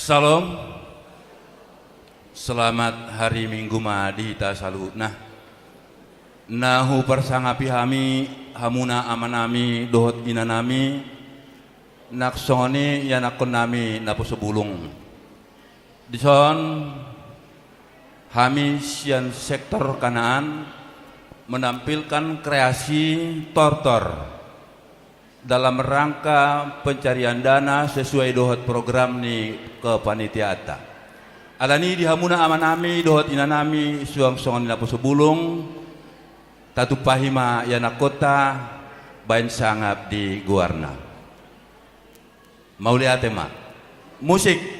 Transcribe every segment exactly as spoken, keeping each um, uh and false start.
Shalom. Selamat hari Minggu ma di hita saluhutna. Na huparsangapi hami, hamuna amanami dohot inanami, nang songon i ianakkonnami naposo bulung. Dison hami sian sektor Kanaan menampilkan kreasi tortor dalam rangka pencarian dana sesuai dohot program ni kepanitiaanta. Alani i di hamuna amanami dohot inanami suang songon i naposo bulung, tatumpahi ma ianakkonta baen sangap di goarna. Mauliate ma. Musik.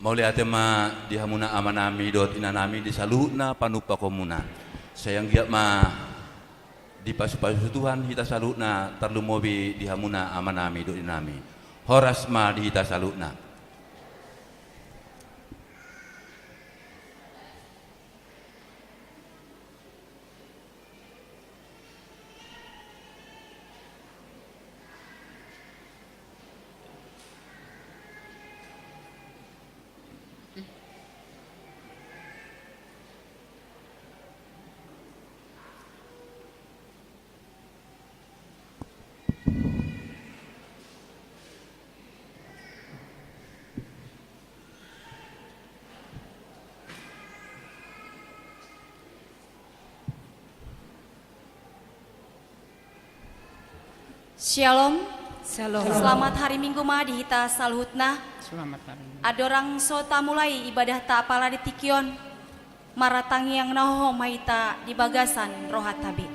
Mauliate ma di hamuna amanami dohot inanami di saluhutna panumpakonmuna. Sai anggiat ma dipasupasu Tuhan hita saluhutna, tarlumobi di hamuna amanami dohot inanami. Horas ma di hita saluhutna. Syalom. Syalom. Selamat hari Minggu ma di hita saluhutna. Selamat hari Minggu. Andorang so tamulai ibadahta apala di tingki on, martangiang na hohom ma hita di bagasan rohanta be.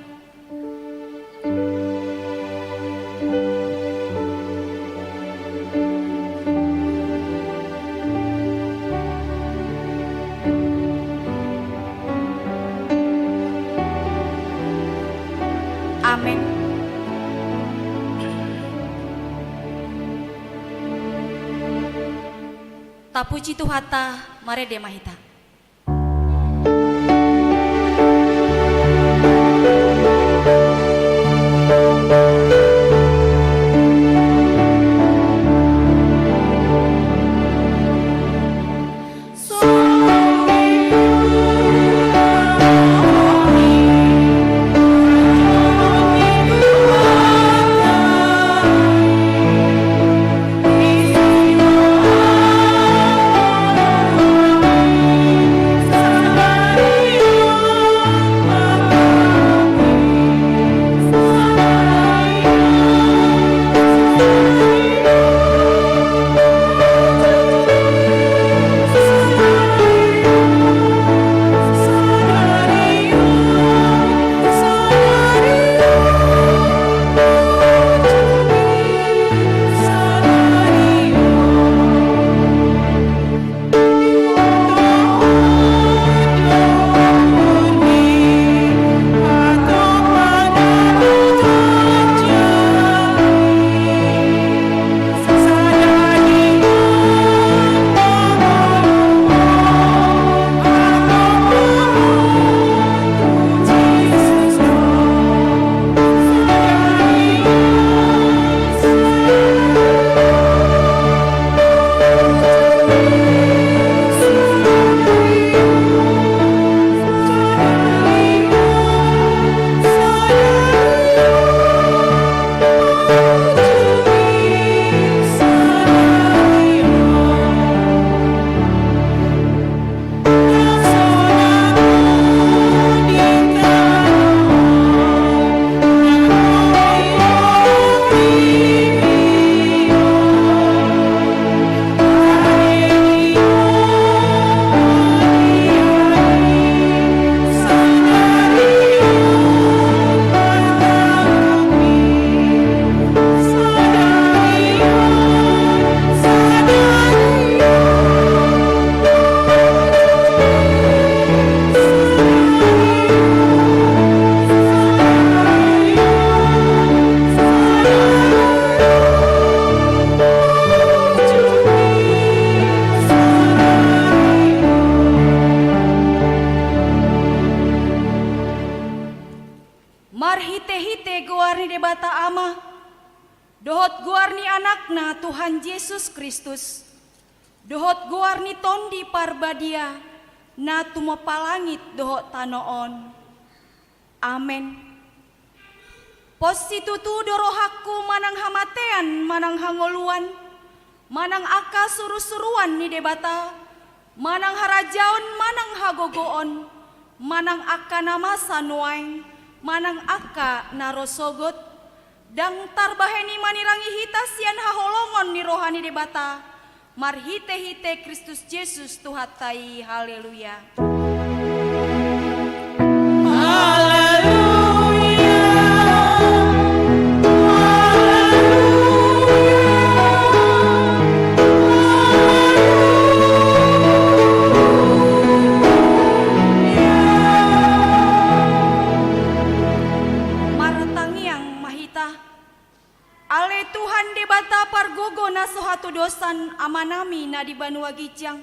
Amen. Tapuji Tuhanta, marende ma hita. Marhitehite goar ni Debata Ama, dohot goar ni Anakna Tuhan Jesus Kristus, dohot goar ni Tondi Parbadia, na tumompa langit dohot tano on. Amen. Pos situtu do rohangku manang hamatean manang hangoluan, manang angka surusuruan ni Debata, manang harajaon manang hagogoon, manang angka na masa nuaeng, manang angka na ro sogot, ndang tarbahen i manirangi hita sian haholongon ni roha ni Debata, marhitehite Kristus Jesus Tuhanta i. Haleluya. Amanami na di banua ginjang,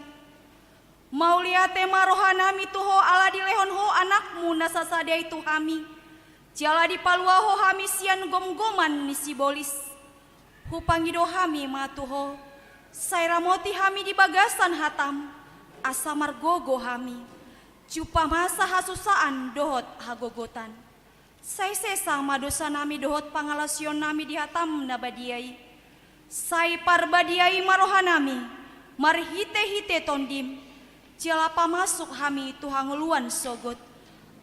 mauliate ma rohanami tu Ho ala dilehon Ho Anakmu na sasada i tu hami, jala dipalua Ho hami sian gomgoman ni sibolis. Hupangido hami ma tu Ho, sai ramoti hami di bagasan hataM, asa margogo hami, jumpang masa hasusaan dohot hagogotan. Sai sesa ma dosanami dohot pangalaosionnami di hataM na badia i. Sai parbadiai ma rohanami marhitehite TondiM, jala pamasuk hami tu hangoluan sogot,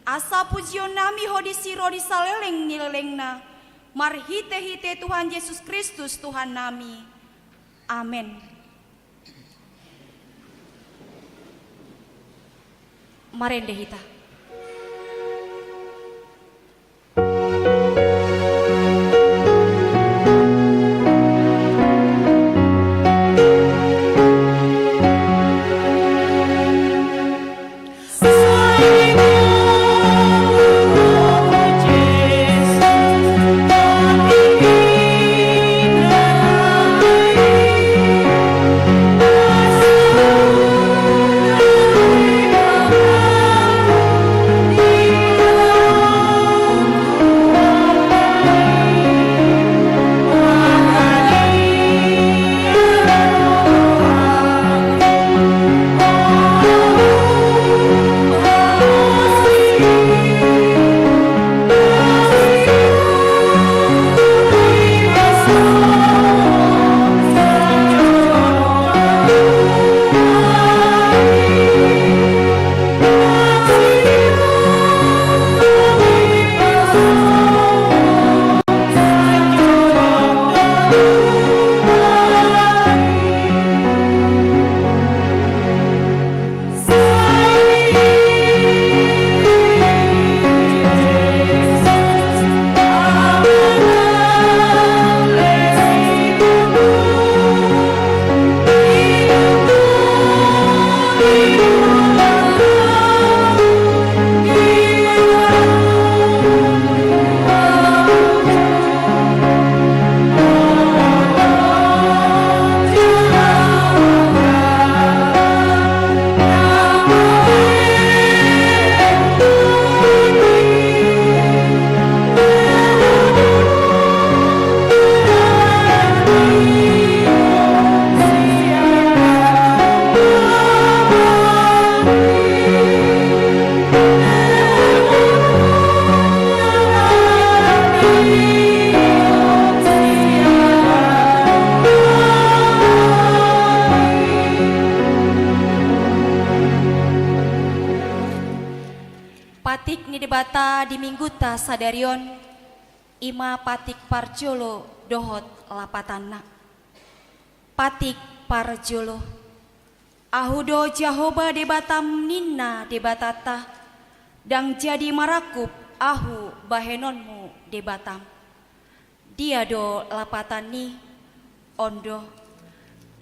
asa pujionnami Ho disi ro di saleleng ni lelengna, marhitehite Tuhan Jesus Kristus Tuhannami. Amen. Marende hita. Patik ni Debata di Minggunta sadari on, i ma patik parjolo dohot lapatanna. Patik parjolo. Ahu do Jahowa Debatam, ninna Debatanta, ndang jadi marangkup Ahu bahenonmu Debatam. Dia do lapatan i? On do: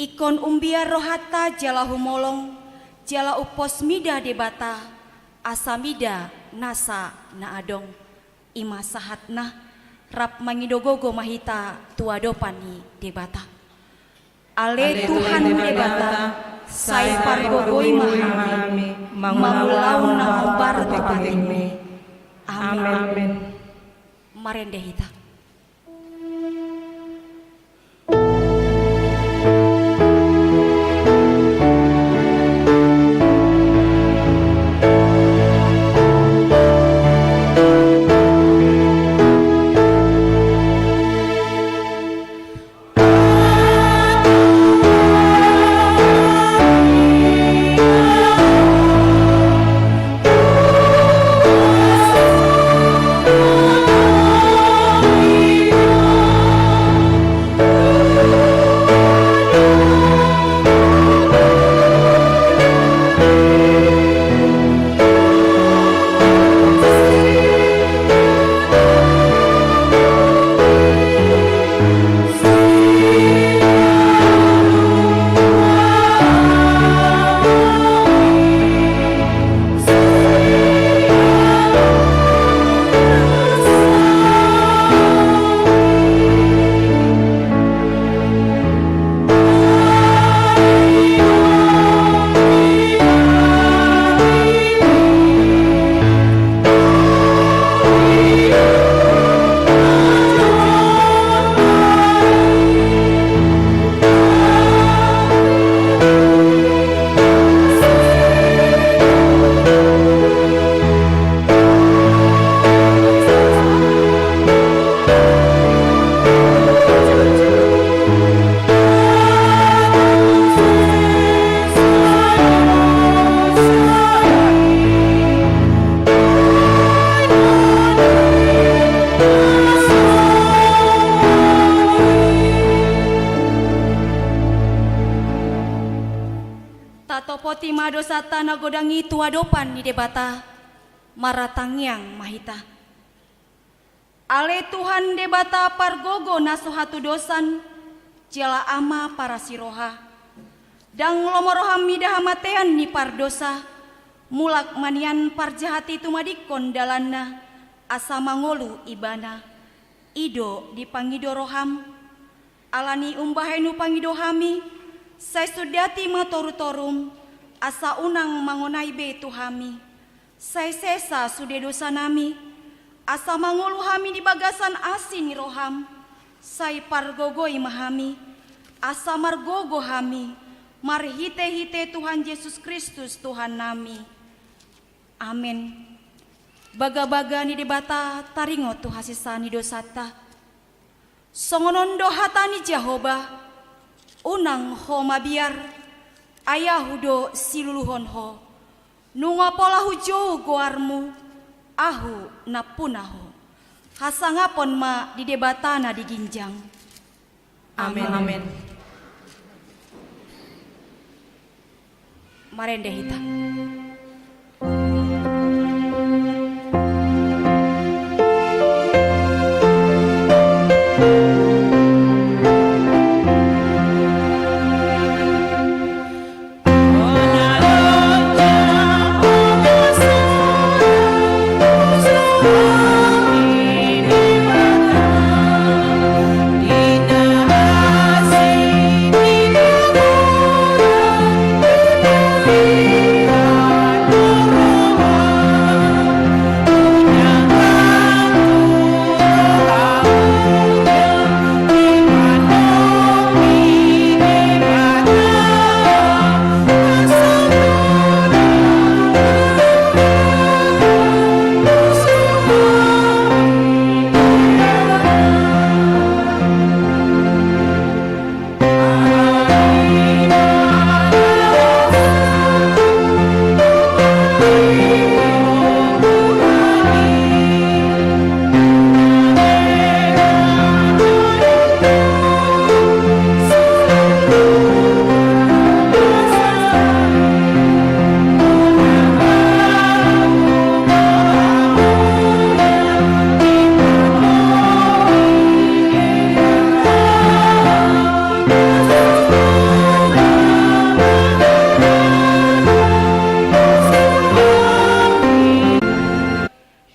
Ingkon umbiar rohanta jala humolong, jala umpos mida Debata, asa mida nasa na adong. I ma sahatna, rap mangido gogo ma hita tu adopan ni Debata. Ale Tuhan Debata, sai pargogoi ma hami mangulahon na hombar tu patikmi. Amen. Marende hita. Topoti ma dosanta na godang i tu adopan ni Debata, martangiang ma hita. Ale Tuhan Debata pargogo na so hatudosan, jala Ama parasi roha. Ndang lomo roham mida hamatean ni pardosa, mulak ma nian parjahat i tumadingkon dalanna, asa mangolu ibana. I do dipangido roham. Alani umbahen hupangido hami, sai sundati ma torutorum, asa unang mangonai be tu hami. Sai sesa sude dosanami, asa mangolu hami di bagasan asi ni roham, sai pargogoi ma hami, asa margogo hami, marhitehite Tuhan Jesus Kristus Tuhannami. Amen. Bagabaga ni Debata taringot tu hasesaan ni dosanta. Songon on do hata ni Jahowa: Unang ho mabiar, ai Ahu do siluluhon ho. Nunga pola hujou goarmu, Ahu nampuna ho. Hasangapon ma di Debata na di ginjang. Amen. Amen. Marende hita.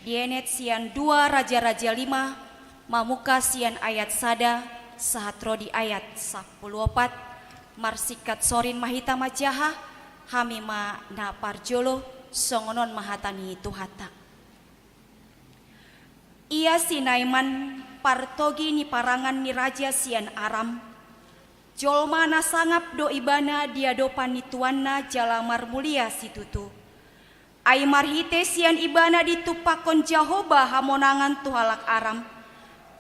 Dienet sian dua Raja-raja lima, mamungka sian ayat sada sahat ro di ayat sampulu opat, marsingkat sorin ma hita manjaha, hami ma na parjolo, songon on ma hata ni Tuhanta. Ia si Naeman, partogi ni parangan ni raja sian Aram, jolma na sangap do ibana di adopan ni tuanna jala marmulia situtu. Ai marhite sian ibana ditumpakkon Jahowa hamonangan tu halak Aram,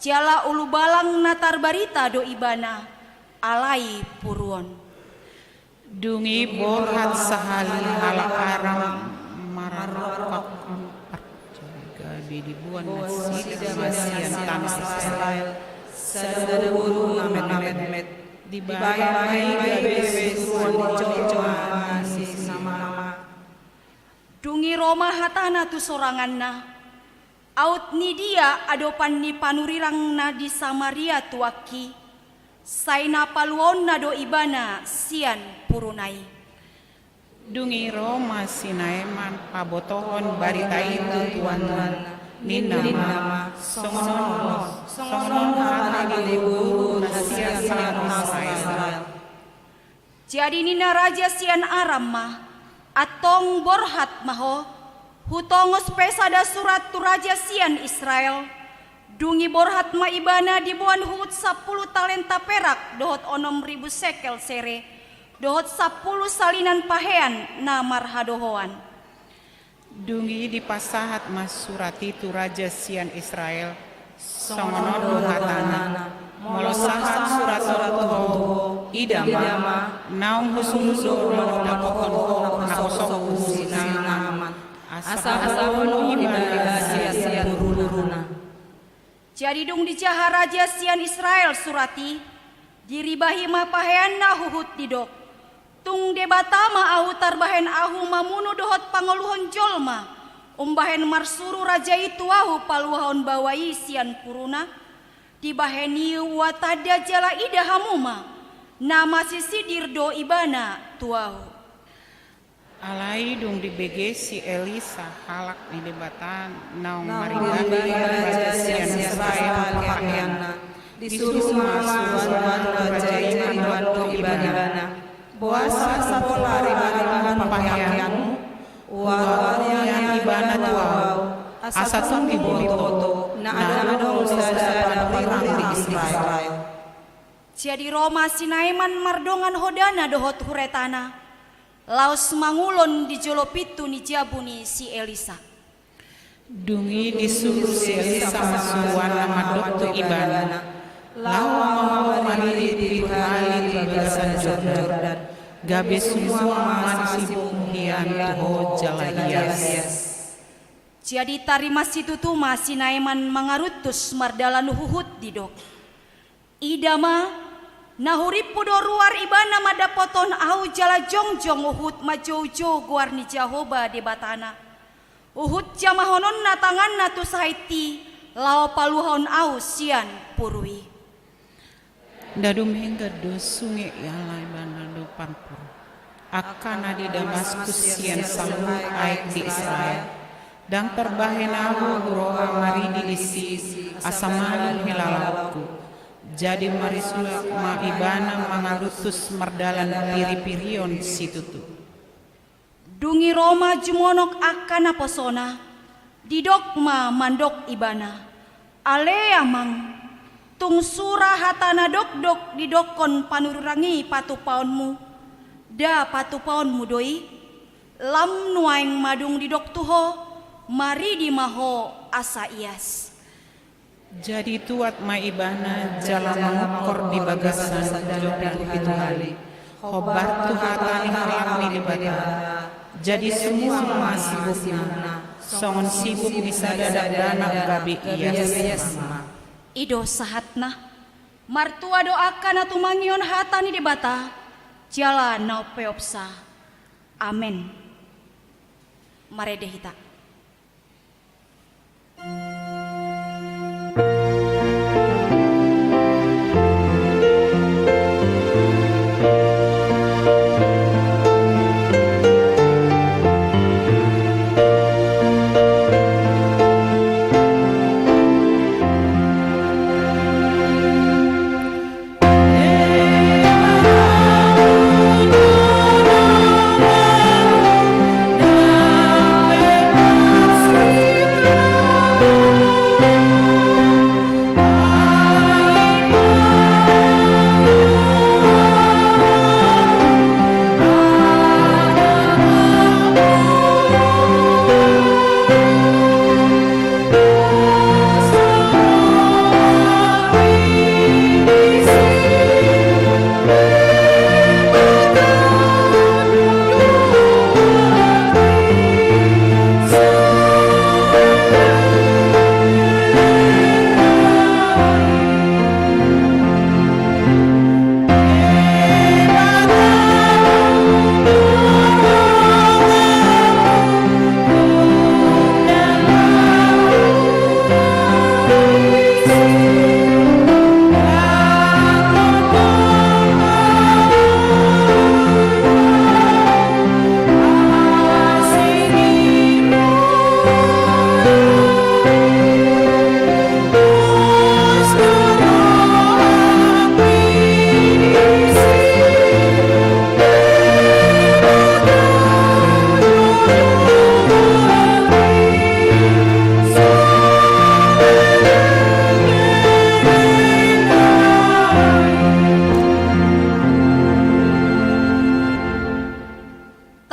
jala ulubalang na tarbarita do ibana, alai puruon. Dung i borhat sahali halak Aram marrongkap parjaga, gabe diboan nasida ma sian tano Israel sada boru na metmet, dibaen ma i gabe suruon ni jolma ni si Naeman. Dung i ro ma hatana tu soranganna: Aut ni dia adopan ni panurirang na di Samaria tu angki, sai na paluaonna do ibana sian puruna i. Dung i ro ma si Naeman pabotohon barita i tu tuanna, ninna ma: Songon on, songon on hata ni boru na sian tano Israel. Jadi ninna raja sian Aram ma: Antong borhat ma ho, hutongos pe sada surat tu raja sian Israel. Dung i borhat ma ibana, diboan huhut sampulu talenta perak dohot onom ribu sekel sere, dohot sampulu salinan pahean na marhadohoan. Dung i dipasahat ma surat i tu raja sian Israel, songon on do hatana: Molo sahat surat on tu ho, ida ma, naung husuru do manophop ho na husok tu si Naeman, asa pabotohon ibana sian puruna. Jadi dung dijaha raja sian Israel surat i, diribahi ma paheanna huhut didok: Tung Debata ma ahu tarbahen ahu mamunu dohot pangoluhon jolma, umbahen marsuru raja i tu ahu paluahon baoa i sian puruna, dibahen i ua tanda jala ida hamu ma, na masisidir do ibana tu ahu. Alai dung dibege si Elisa halak ni Debata naung maribana raja sian Israel paheanna, disuru ma suruan tu raja i mandok tu ibana: Boasa sapola ribarangan paheanmu? Ua huangiangi ibana tu ahu, asa tung dibotoboto, na adong do sada panurirang di Israel. Jadi ro ma si Naeman mardongan hodana dohot huretana, laos mangulon di jolo pintu ni jabu ni si Elisa. Dung i disuru si Elisa ma suruanna mandok tu ibana: Laho ma ho maridi pitu hali di bagasan Jordan, gabe sumua ma sibukmu hian tu ho jala ias. Jadi tarima situtu ma si Naeman mangaruntus mardalan huhut didok: Ida ma, na hurimpu do ruar ibana mandapothon ahu jala jongjong huhut manjoujou goar ni Jahowa Debatana. Huhut jamahononna tanganna tu sahit i, laho paluahon ahu sian puru i. Nda dumenggan do sunge iala ibana do parpur. Angka na di Damaskus sian saluhut aek di Israel, ndang tarbahen ahu roha maridi disi asa malum hilalaonku. Jadi marisurak ma ibana mangaruntus mardalan piripirion situtu. Dung i ro ma jumonok angka naposona, didok ma mandok ibana: Ale amang, tung sura hata na dokdok didokkon panurirang i patupaonmu, nda patupaonmu do i? Lam nuaeng ma dung didok tu ho, maridi ma ho asa ias. Jadi tuat ma ibana jala mangungkor di bagasan Jordan pitu hali, hombar tu hata ni halak ni Debata. Jadi sumua ma sibukna, songon sibuk ni sada dakdanak gabe ias ma. I do sahatna. Martua do angka na tumangihon hata ni Debata jala na umpeopsa. Amen. Marende hita.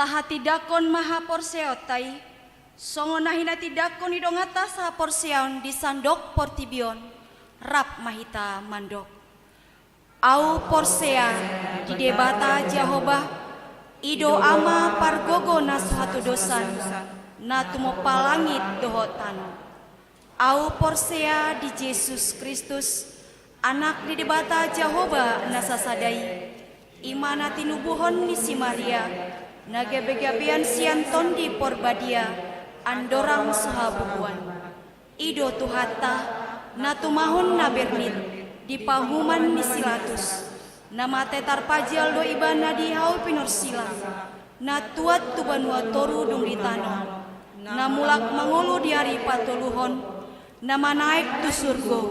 Tahatindangkon ma haporseaonta i, songon na hinatindangkon ni donganta sahaporseaon di sandok portibi on. Rap ma hita mandok. Ahu porsea di Debata Jahowa, i do Ama pargogo na so hatudosan, na tumompa langit dohot tano. Ahu porsea di Jesus Kristus, Anak ni Debata Jahowa na sasada i, I ma na tinubuhon ni si Maria, na gabe-gabean sian Tondi Porbadia, andorang so habubuan. I do Tuhanta, na tumahon na bernit di pahuman ni si Latus, na mate tarpajal do ibana di hau pinorsilang, na tuat tu banua toru dung di tano, na mulak mangolu di ari patoluhon, na manaek tu surgo,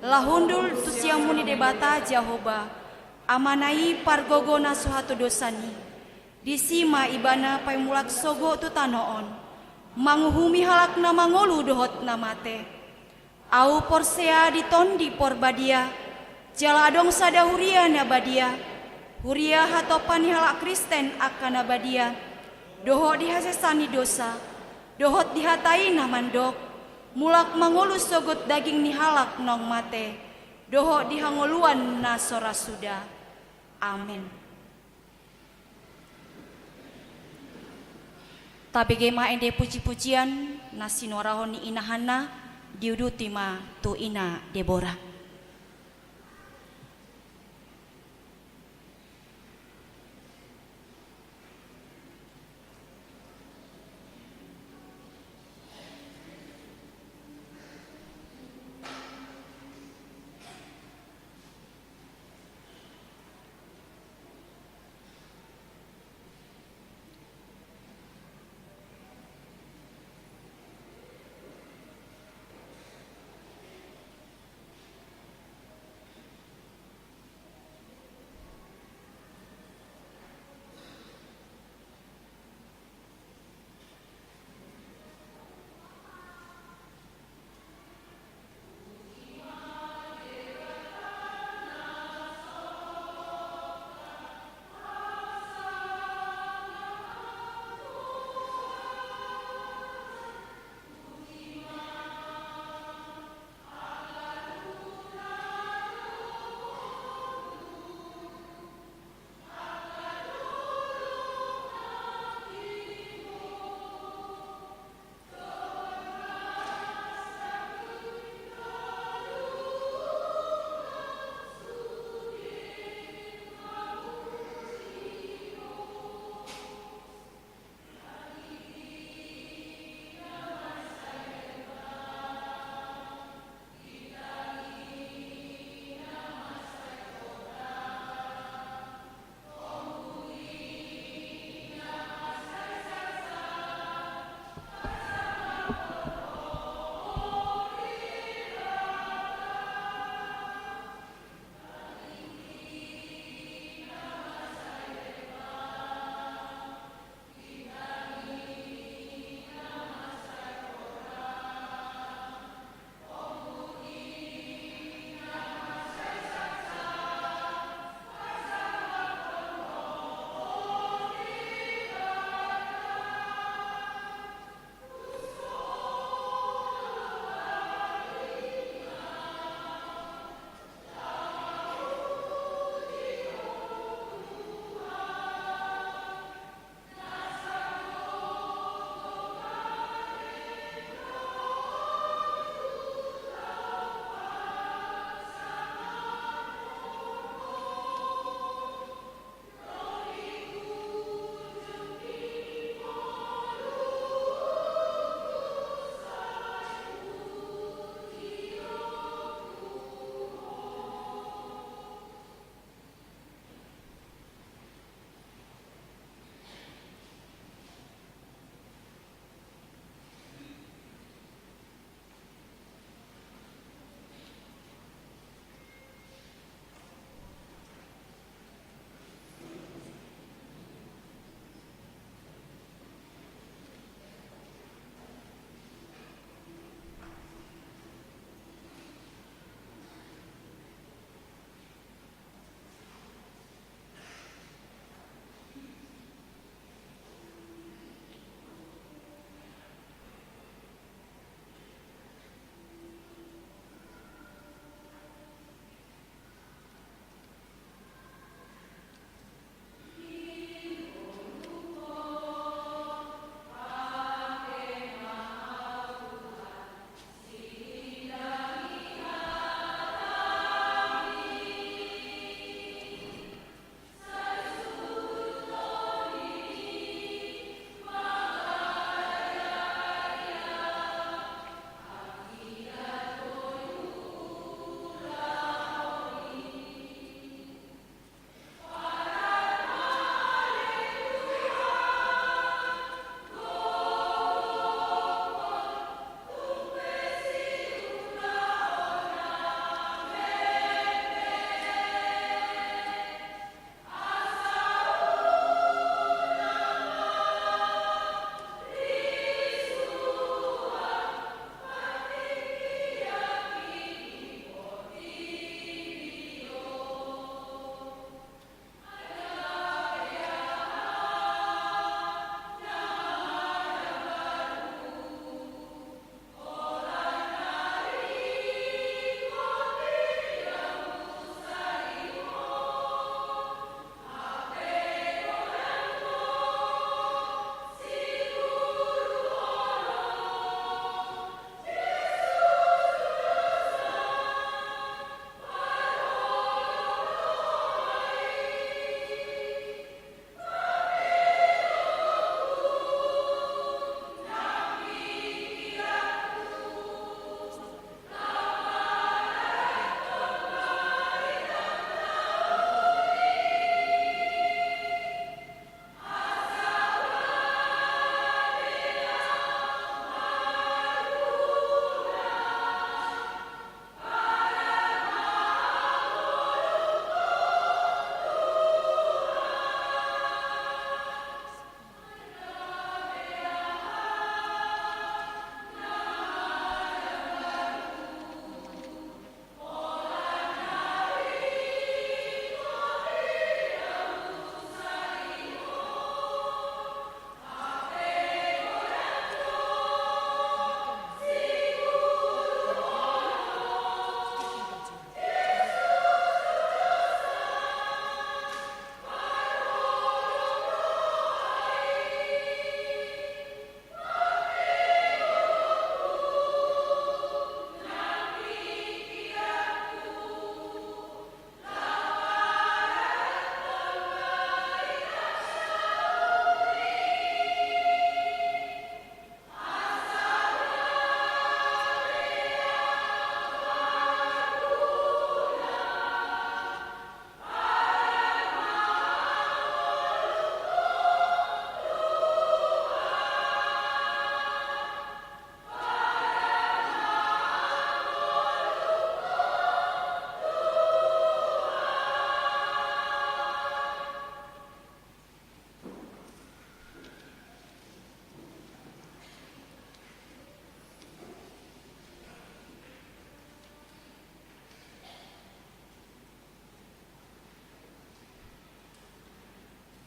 laho hundul tu siamun ni Debata Jahowa, Amana i pargogo na so hatodosan i. Disi ma ibana paimulak sogot tu tano on, manguhumi halak na mangolu dohot na mate. Ahu porsea di Tondi Porbadia, jala adong sada huria na badia, huria hatompa ni halak Kristen angka na badia, dohot di hasesaan ni dosa, dohot di hata i na mandok, mulak mangolu sogot daging ni halak naung mate, dohot di hangoluan na so ra suda. Amen. Tabege ma ende puji-pujian na sinuarahon ni ina Hanna, diuduti ma tu ina Debora.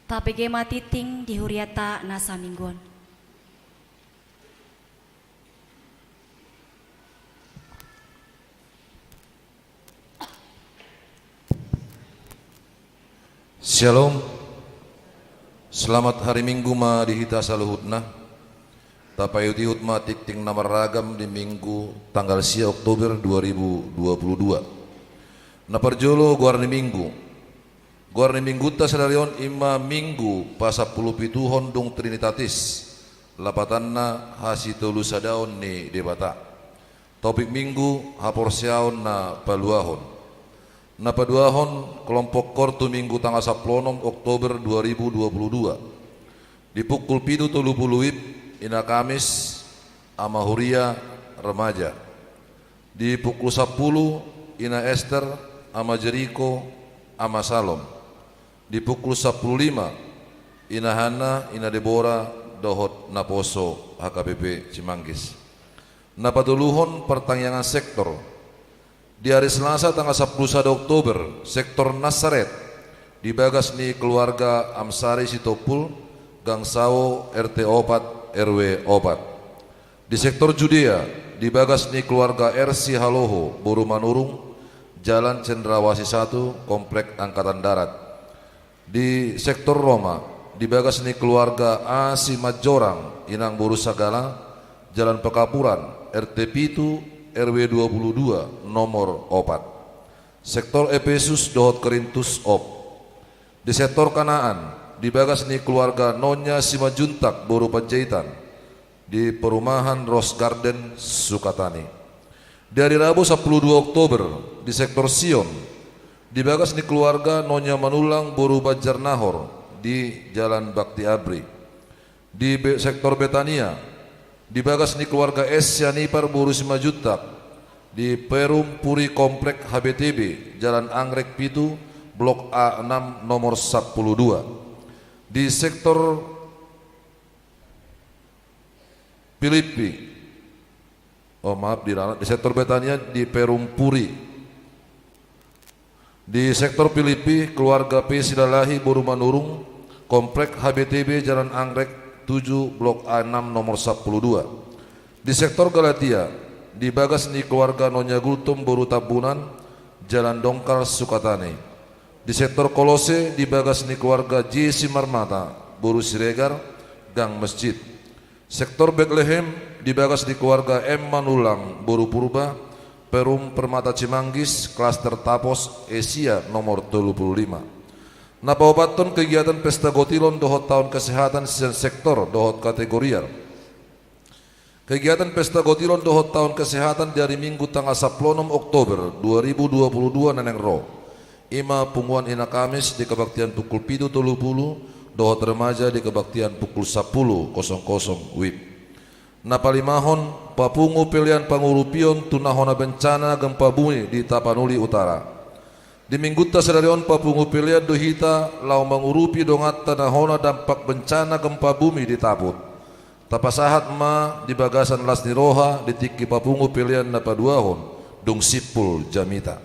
Tapege ma tingting di hurianta na saminggu on. Syalom. Selamat hari Minggu ma di hita saluhutna. Tapaihut-ihut ma tingting na marragam di Minggu tanggal sia Oktober dua ribu dua puluh dua. Na parjolo, goar ni Minggu. Goar ni Minggunta sadari on i ma Minggu pasampulupituhon dung Trinitatis, lapatanna hasitolusadaon ni Debata. Topik Minggu, haporseaon na paluahon. Na paduahon, kelompok kor tu Minggu tanggal sampulu onom Oktober dua ribu dua puluh dua. Di pukul pitu tolu pulu WIB, Ina Kamis, Ama Huria, remaja. Di pukul sampulu, Ina Ester, Ama Jeriko, Ama Salom. Di pukul sampulu lima, Ina Hanna, Ina Debora, dohot naposo H K B P Cimanggis. Na patoluhon, partangiangan sektor. Di ari Selasa tanggal sampulu sada Oktober, sektor Nasaret, di bagas ni keluarga Amsari Sitompul, Gang Sawo, R T opat, R W opat. Di sektor Judea, di bagas ni keluarga R Sihaloho, boru Manurung, Jalan Cendrawasih satu, Komplek Angkatan Darat. Di sektor Roma, di bagas ni keluarga A Simanjorang, Inang boru Sagala, Jalan Pekapuran, R T pitu, R W dua puluh dua, nomor opat. Sektor Epesus dohot Korintus op. Di sektor Kanaan, di bagas ni keluarga Nonya Simanjuntak boru Panjaitan, di perumahan Rose Garden, Sukatani. Di ari Rabu sampulu dua Oktober, di sektor Sion, di bagas ni keluarga Nonya Manullang boru Banjarnahor, di Jalan Bakti Abri. Di be-, sektor Betania, di bagas ni keluarga S Sianipar boru Simanjuntak, di Perum Puri Komplek H B T B, Jalan Anggrek pitu, Blok A enam, nomor sampulu dua. Di sektor Pilippi, oh, maaf, di, di sektor Betania di Perum Puri. Di sektor Pilippi, keluarga P Silalahi boru Manurung, Komplek H B T B, Jalan Anggrek tujuh, Blok A enam, nomor sampulu dua. Di sektor Galatia, di bagas ni keluarga Nonya Gultom boru Tambunan, Jalan Dongkal, Sukatani. Di sektor Kolose, di bagas ni keluarga J Simarmata boru Siregar, Gang Mesjid. Sektor Betlehem, di bagas ni keluarga M Manullang boru Purba, Perum Permata Cimanggis, Klaster Tapos, Asia nomor tolu pulu lima. Na paopathon, kegiatan pesta gotilon dohot taon kesehatan sian sektor dohot kategorial. Kegiatan pesta gotilon dohot taon kesehatan di ari Minggu tanggal sampulu onom Oktober dua ribu dua puluh dua na naeng ro. I ma punguan Ina Kamis di kebaktian pukul pitu tolu pulu, dohot remaja di kebaktian pukul sampulu kosong kosong WIB. Na palimahon, papungu pelean pangurupion tu na hona bencana gempa bumi di Tapanuli Utara. Di Minggunta sadari on papungu pelean do hita laho mangurupi donganta na hona dampak bencana gempa bumi di Taput. Tapasahat ma di bagasan las ni roha di tingki papungu pelean na paduahon, dung simpul jamita.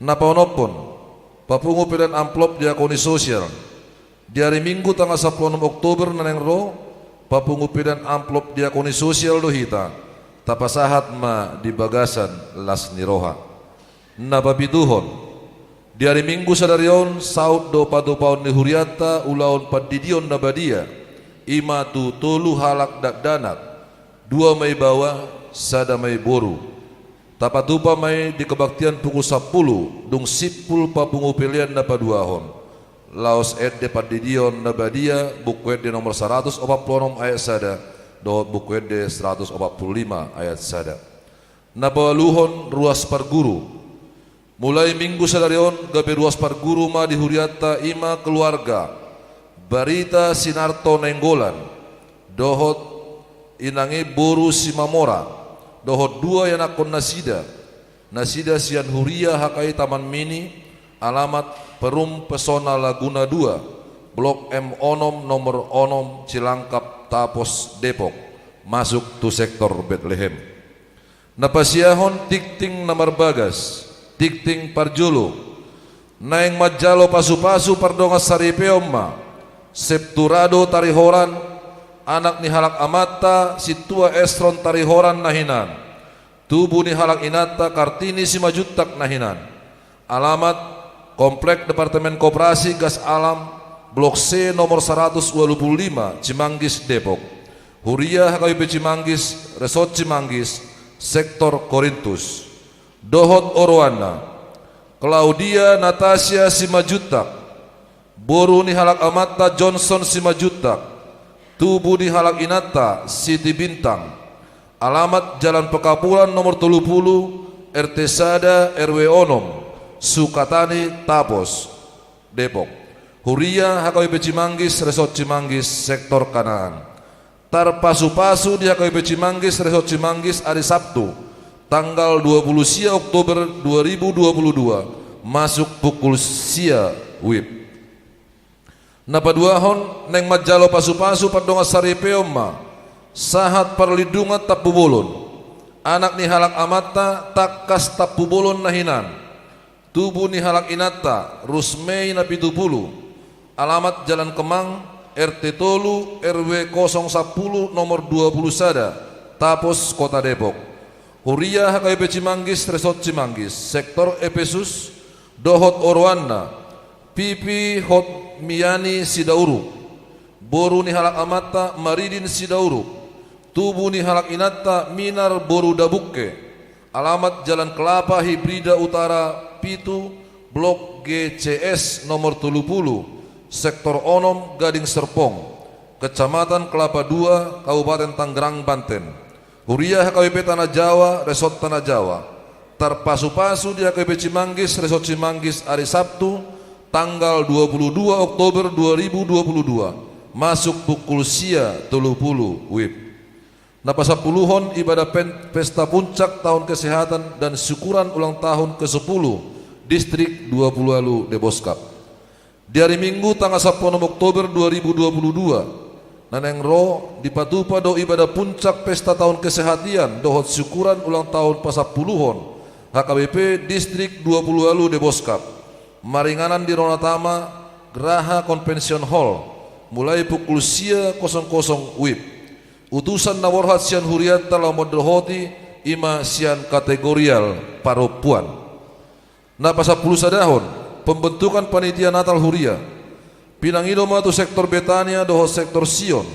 Na paonomhon, papungu pelean amplop diakoni sosial. Di ari Minggu tanggal sampulu onom Oktober na naeng ro, papungu pelean amplop diakoni sosial do hita, tapasahat ma di bagasan las ni roha. Na papituhon, di ari Minggu sadari on saut do patupaon ni hurianta ulaon pandidion na badia, i ma tu tolu halak dakdanak, dua ma i baoa, sada ma i boru. Tapatupa ma i di kebaktian pukul sampulu, dung simpul papungu pelean na paduahon. Laos ende pandidion na badia, Buku Ende nomor saratus opat pulu onom ayat sada, dohot Buku Ende saratus opat pulu lima ayat sada. Na paualuhon, ruas parguru. Mulai Minggu sadari on gabe ruas parguru ma di hurianta, i ma keluarga Barita Sinarto Nainggolan, dohot inang i boru Simamora, dohot dua ianakhon nasida, nasida sian huria H K I Taman Mini, alamat Perum Pesona Laguna dua, Blok M onom, nomor onom, Cilangkap, Tapos, Depok, masuk tu sektor Betlehem. Na pasiahon, tingting na marbagas, tingting parjolo. Naeng manjalo pasupasu pardongansaripeon ma, Septurado Tarihoran, anak ni halak amanta Sintua Esron Tarihoran na hinan, tubu ni halak inanta Kartini Simanjuntak na hinan. Alamat: Komplek Departemen Koperasi Gas Alam, Blok C, nomor saratus ualu pulu lima, Cimanggis, Depok. Huria H K B P Cimanggis, Resort Cimanggis, Sektor Korintus. Dohot oroanna: Claudia Natasia Simanjuntak, boru ni halak amanta Johnson Simanjuntak, tubu ni halak inanta Siti Bintang. Alamat: Jalan Pekapuran nomor tolu pulu, R T sada, R W onom, Sukatani, Tapos, Depok. Huria H K B P Cimanggis, Resort Cimanggis, Sektor Kanaan. Tarpasupasu di H K B P Cimanggis, Resort Cimanggis, ari Sabtu, tanggal dua pulu sia Oktober dua ribu dua pulu dua, masuk pukul sia WIB. Na paduahon, naeng manjalo pasupasu pardongansaripeon ma sahat parlindungan Tampubolon, anak ni halak amanta Tangkas Tampubolon na hinan, tubu ni halak inanta Rusmei na pitu pulu. Alamat: Jalan Kemang, R T tolu, R W kosong sampulu, nomor dua pulu sada, Tapos, Kota Depok. Huria H K B P Cimanggis, Resort Cimanggis, Sektor Epesus. Dohot oroanna: Pipi Hotmiani Sidauruk, boru ni halak amanta Maridin Sidauruk, tubu ni halak inanta Minar boru Dabungke. Alamat: Jalan Kelapa Hibrida Utara pitu, Blok G C S nomor tolu pulu, Sektor onom, Gading Serpong, Kecamatan Kelapa Dua, Kabupaten Tangerang, Banten. Huria H K B P Tanah Jawa, Resort Tanah Jawa. Tarpasupasu di H K B P Cimanggis, Resort Cimanggis, ari Sabtu, tanggal dua pulu dua Oktober dua ribu dua pulu dua, masuk pukul sia tolu pulu WIB. Na pasampuluhon, ibadah pen-, pesta puncak tahun kesehatan dan syukuran ulang tahun kesepuluh Distrik dua pulu ualu Deboskap. Di ari Minggu tanggal sampulu onom Oktober dua ribu dua pulu dua, na naeng ro, dipatupa do ibadah puncak pesta tahun kesehatian dohot syukuran ulang tahun pasampuluhon H K B P Distrik dua pulu ualu Deboskap, maringanan di Rona Tama, Graha Convention Hall, mulai pukul sia kosong kosong WIB. Utusan na borhat sian hurianta laho mandohoti, i ma sian kategorial parompuan. Na pasampulu sadahon, pembentukan panitia Natal huria. Pinangido ma tu Sektor Betania dohot Sektor Sion,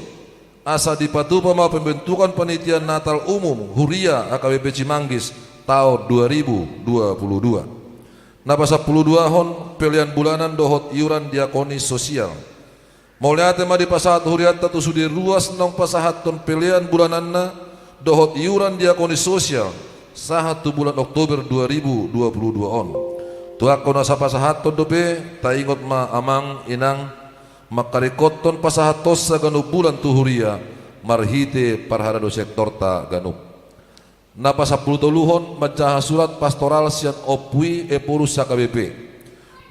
asa dipatupa ma pembentukan panitia Natal umum huria H K B P Cimanggis taon dua ribu dua pulu dua. Na pasampulu duahon, pelean bulanan dohot iuran diakoni sosial. Mauliate ma dipasahat hurianta tu sude ruas naung pasahathon pelean bulananna dohot iuran diakoni sosial sahat tu bulan Oktober dua ribu dua pulu dua on. Tu angka na so pasahathon dope, taingot ma amang inang, mangkaringkothon pasahathonsa ganup bulan tu huria marhite parhalado sektorta ganup. Na pasampulu toluhon, manjaha surat pastoral sian Ompu i Ephorus H K B P.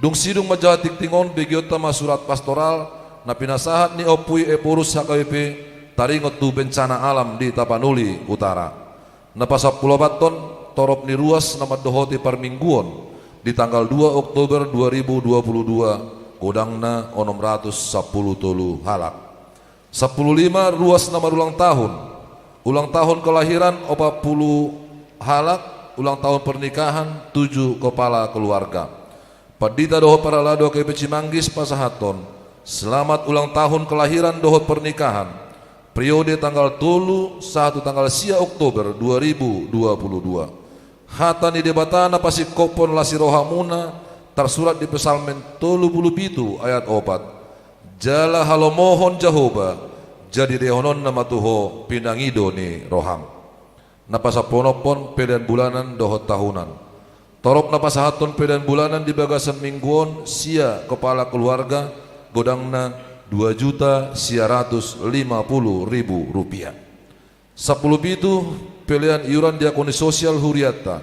Dung sidung manjaha tingting on, begeonta ma surat pastoral na pinasahat ni Ompu i Ephorus H K B P taringot tu bencana alam di Tapanuli Utara. Na pasampulu opathon, torop ni ruas na mandohoti parmingguon di tanggal dua Oktober dua ribu dua pulu dua, godangna onom ratus sampulu tolu halak. Sampulu lima, ruas na marulang tahun. Ulang tahun kelahiran opat pulu halak, ulang tahun pernikahan tujuh kepala keluarga. Pandita dohot parhalado H K B P Cimanggis pasahathon selamat ulang tahun kelahiran dohot pernikahan, periode tanggal tolu sahat tu tanggal sia Oktober dua ribu dua pulu dua. Hata ni Debata na pasingkophon las ni rohamuna, tarsurat di Psalmen tolu pulu pitu ayat opat: Jala halomohon Jahowa, jadi lehononna ma tu ho pinangido ni roham. Na pasampulu onomhon, pelean bulanan dohot tahunan. Torop na pasahathon pelean bulanan di bagasan minggu on sia kepala keluarga, godangna dua juta sia ratus lima pulu ribu rupiah. Sampulu pitu, pelean iuran diakoni sosial hurianta.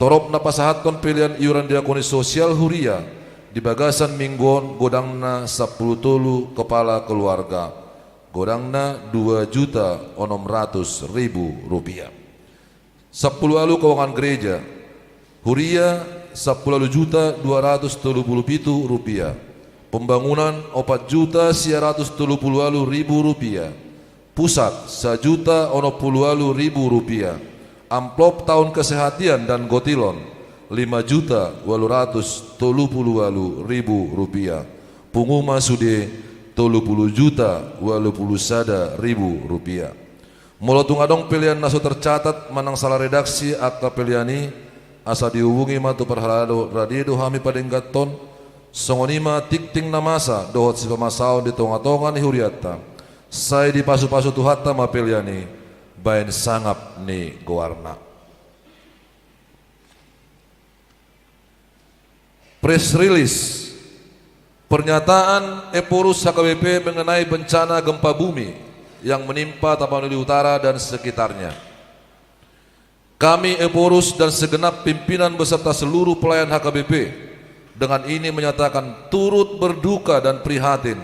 Torop na pasahathon pelean iuran diakoni sosial huria di bagasan minggu on, godangna sampulu tolu kepala keluarga, godangna dua juta onom ratus ribu rupiah. Sampulu ualu, keuangan gereja. Huria, sampulu ualu juta dua ratus tolu pulu pitu rupiah. Pembangunan, opat juta sia ratus tolu pulu ualu ribu rupiah. Pusat, sajuta onom pulu ualu ribu rupiah. Amplop tahun kesehatian dan gotilon, lima juta ualu ratus tolu pulu ualu ribu rupiah. Punguma sude, tolu pulu juta ualu pulu sada ribu rupiah. Molo tung adong pelean na so tercatat manang salah redaksi angka pelean i, asa dihubungi ma tu parhalado rade do hami padengganhon. Songon i ma tingting na masa dohot sipamasaon di tonga-tonga ni hurianta. Sai dipasupasu Tuhanta ma pelean i baen sangap ni goarna. Press release. Pernyataan Ephorus H K B P mengenai bencana gempa bumi yang menimpa Tapanuli Utara dan sekitarnya. Kami Ephorus dan segenap pimpinan beserta seluruh pelayan H K B P dengan ini menyatakan turut berduka dan prihatin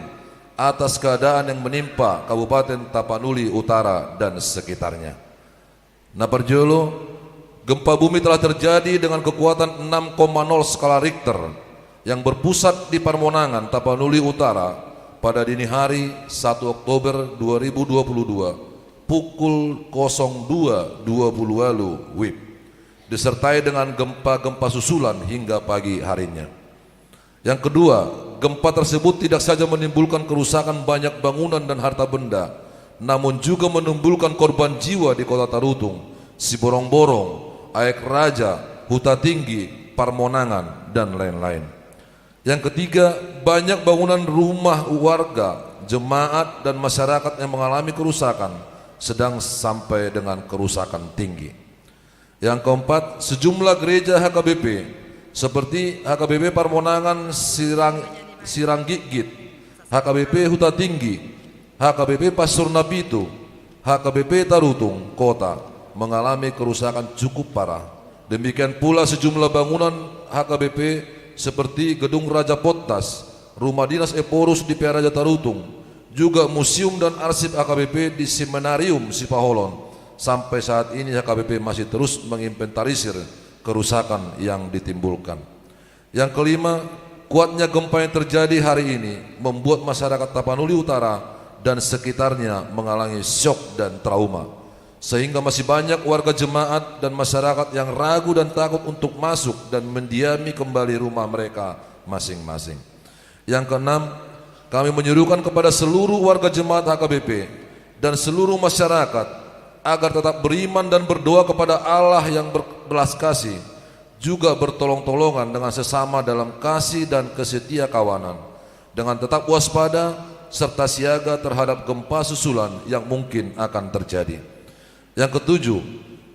atas keadaan yang menimpa Kabupaten Tapanuli Utara dan sekitarnya. Na parjolo, gempa bumi telah terjadi dengan kekuatan enam koma nol skala Richter yang berpusat di Parmonangan, Tapanuli Utara, pada dini hari satu Oktober dua ribu dua puluh dua pukul kosong dua dua puluh ualu W I B, disertai dengan gempa-gempa susulan hingga pagi harinya. Yang kedua, gempa tersebut tidak saja menimbulkan kerusakan banyak bangunan dan harta benda, namun juga menimbulkan korban jiwa di Kota Tarutung, Siborongborong, Aek Raja, Huta Tinggi, Parmonangan, dan lain-lain. Yang ketiga, banyak bangunan rumah warga, jemaat, dan masyarakat yang mengalami kerusakan sedang sampai dengan kerusakan tinggi. Yang keempat, sejumlah gereja H K B P seperti H K B P Parmonangan Sirang-, Siranggitgit, H K B P Huta Tinggi, H K B P Pasur Napitu, H K B P Tarutung Kota mengalami kerusakan cukup parah. Demikian pula sejumlah bangunan H K B P seperti Gedung Raja Pontas, Rumah Dinas Ephorus di Pearaja Tarutung, juga museum dan arsip H K B P di Seminarium Sipaholon. Sampai saat ini H K B P masih terus menginventarisir kerusakan yang ditimbulkan. Yang kelima, kuatnya gempa yang terjadi hari ini membuat masyarakat Tapanuli Utara dan sekitarnya mengalami syok dan trauma, sehingga masih banyak warga jemaat dan masyarakat yang ragu dan takut untuk masuk dan mendiami kembali rumah mereka masing-masing. Yang keenam, kami menyerukan kepada seluruh warga jemaat H K B P dan seluruh masyarakat agar tetap beriman dan berdoa kepada Allah yang berbelas kasih, juga bertolong-tolongan dengan sesama dalam kasih dan kesetia kawanan, dengan tetap waspada serta siaga terhadap gempa susulan yang mungkin akan terjadi. Yang ketujuh,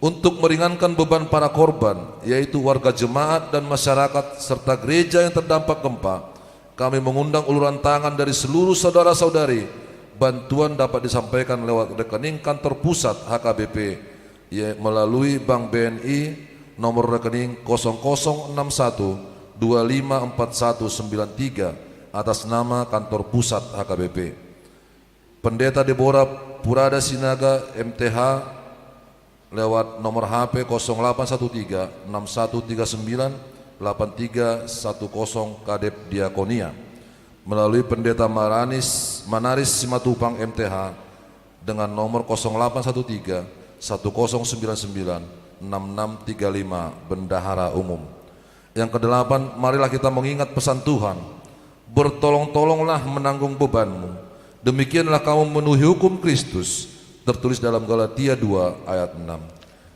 untuk meringankan beban para korban, yaitu warga jemaat dan masyarakat serta gereja yang terdampak gempa, kami mengundang uluran tangan dari seluruh saudara-saudari. Bantuan dapat disampaikan lewat rekening kantor pusat H K B P, ya, melalui Bank B N I, nomor rekening kosong kosong enam satu dua lima empat satu sembilan tiga, atas nama kantor pusat H K B P. Pendeta Deborah Purada Sinaga, M T H, lewat nomor H P kosong delapan satu tiga enam satu tiga sembilan delapan tiga satu kosong, Kadep Diakonia, melalui Pendeta Maranis, Manaris Simatupang, M T H, dengan nomor kosong delapan satu tiga satu kosong sembilan sembilan enam enam tiga lima, Bendahara Umum. Yang kedelapan, marilah kita mengingat pesan Tuhan, "Bertolong-tolonglah menanggung bebanmu, demikianlah kamu memenuhi hukum Kristus," tertulis dalam Galatia dua ayat enam.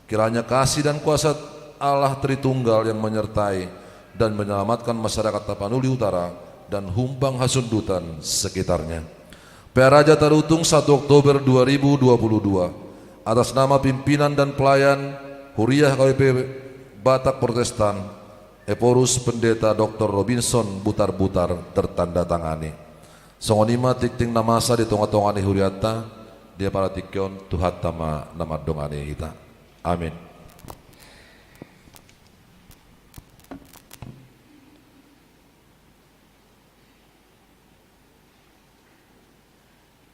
Kiranya kasih dan kuasa Allah Tritunggal yang menyertai dan menyelamatkan masyarakat Tapanuli Utara dan Humbang Hasundutan sekitarnya. Pearaja Tarutung, satu Oktober dua ribu dua puluh dua, atas nama pimpinan dan pelayan Huria H K B P Batak Protestan, Ephorus Pendeta Doktor Robinson Butarbutar, tertandatangani. Songon i ma tingting na masa di tonga-tonga ni hurianta. Di apala tingki on Tuhanta ma na mandongani hita. Amin.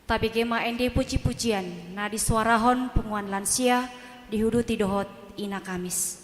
Tabege ma ende puji-pujian na disuarahon punguan lansia, diuduti dohot Ina Kamis.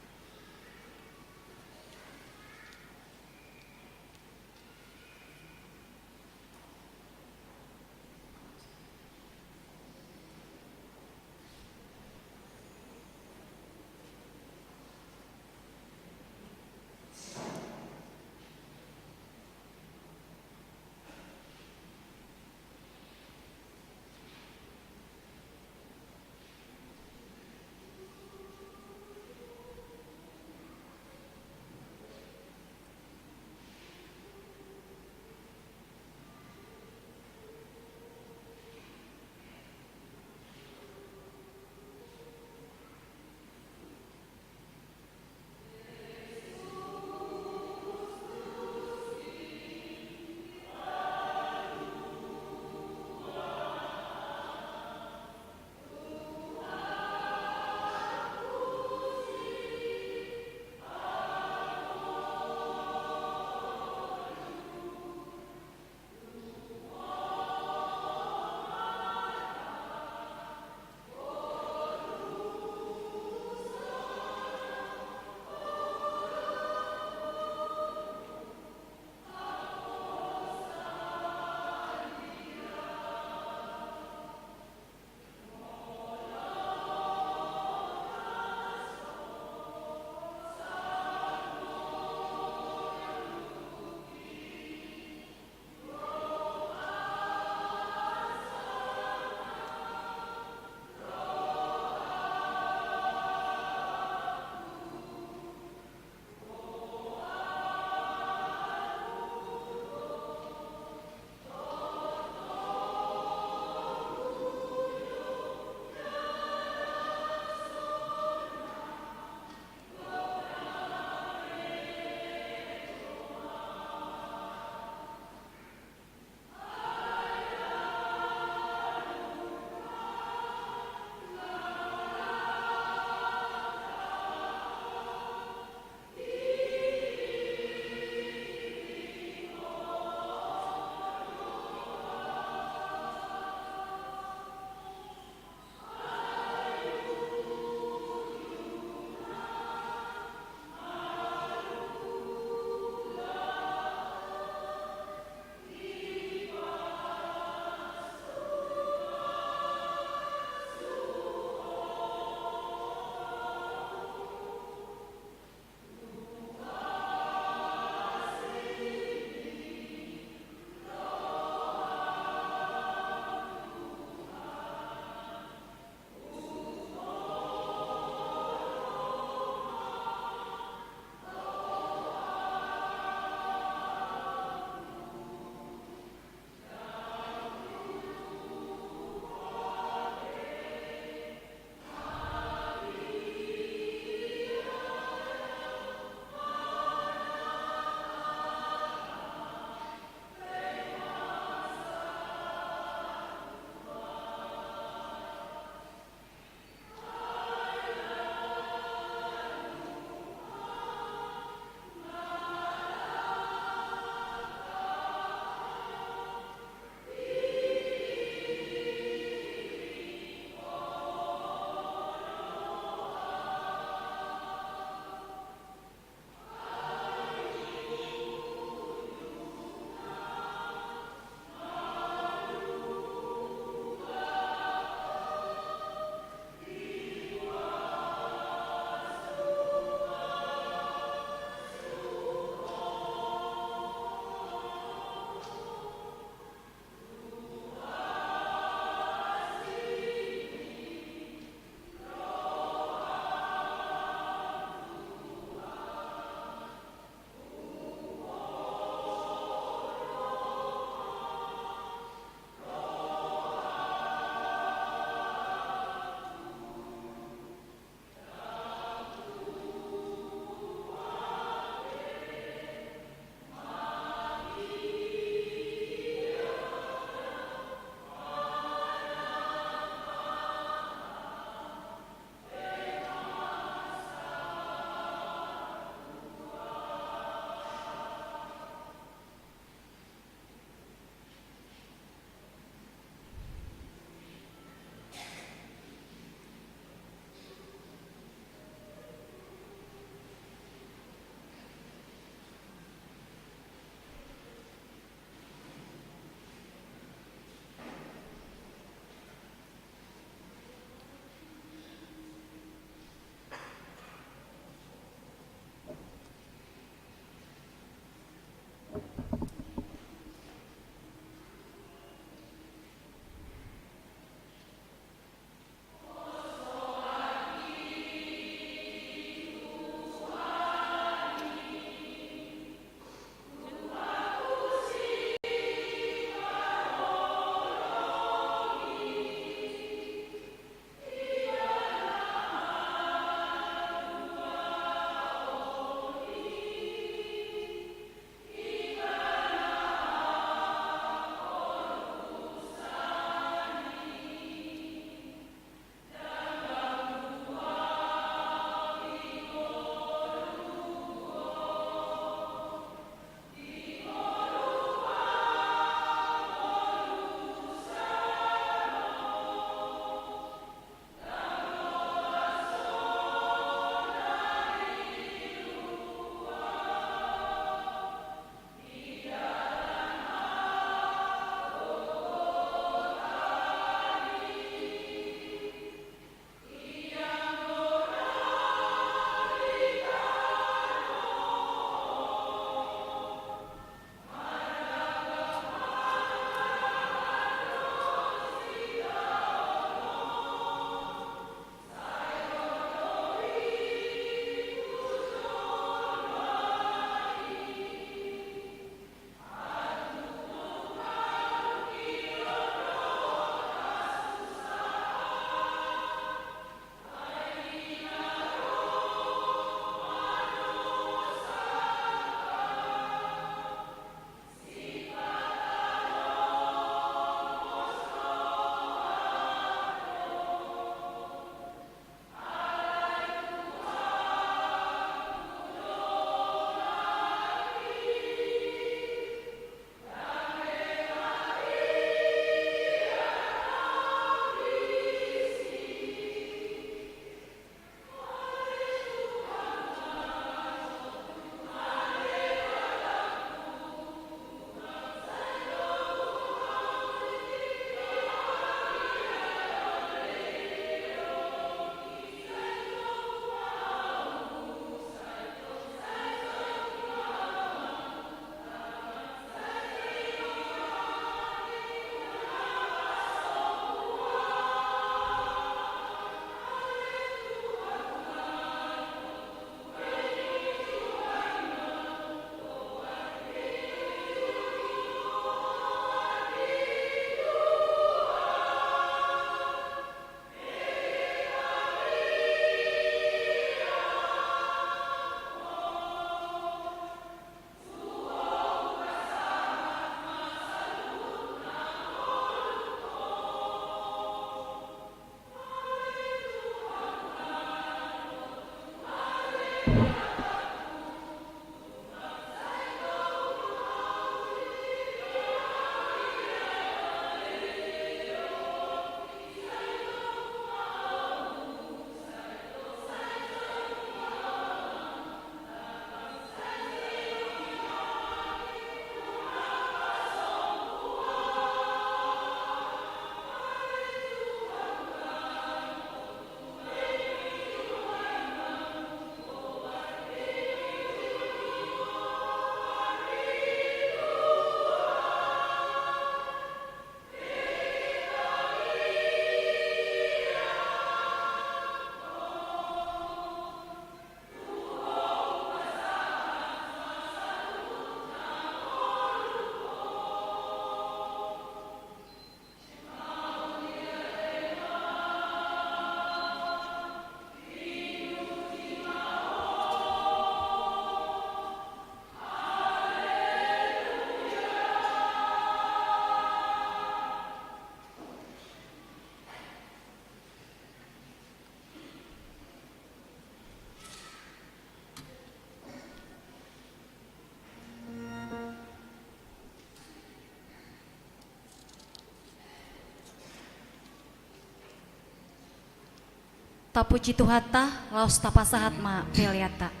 Tapuji Tuhanta, laos tapasahat ma peleanta.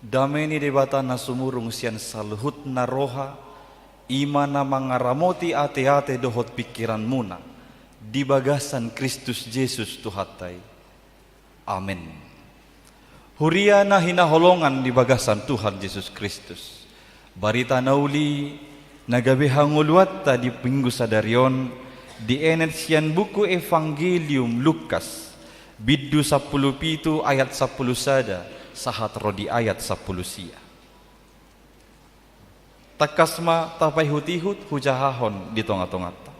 Dame ni Debata na sumurung sian saluhutna roha, i ma na mangaramoti ateate dohot pingkiranmuna di bagasan Kristus Jesus Tuhanta i. Amen. Huria na hinaholongan di bagasan Tuhan Jesus Kristus, barita na uli na gabe hangoluanta di Minggu sadari on dienet sian buku Evangelium Lukas, bindu sampulu pitu ayat sampulu sada sahat ro di ayat sampulu sia. Tangkas ma tapaihutihut hujahahon di tongatonganta.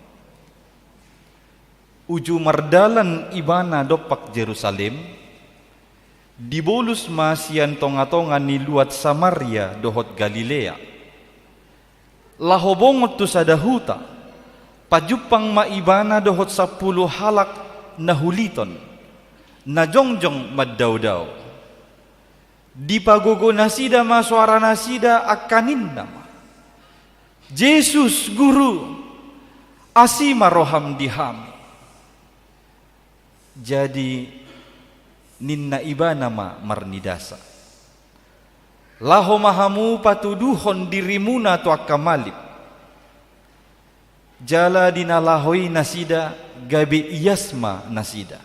Uju mardalan Ibana dompak Jerusalem, dibolus ma sian tongatonga ni luat Samaria dohot Galilea, laho bongot tu sada huta. Pajumpang ma Ibana dohot sampulu halak na huliton, na jongjong mandaodao. Dipagogo nasida ma soaranasida, angka ninna ma: "Jesus, Guru, asi ma roham di hami." Jadi ninna Ibana ma marnidasa: "Laho ma hamu patuduhon dirimuna tu angka malim." Jala di na laho i nasida, gabe ias ma nasida.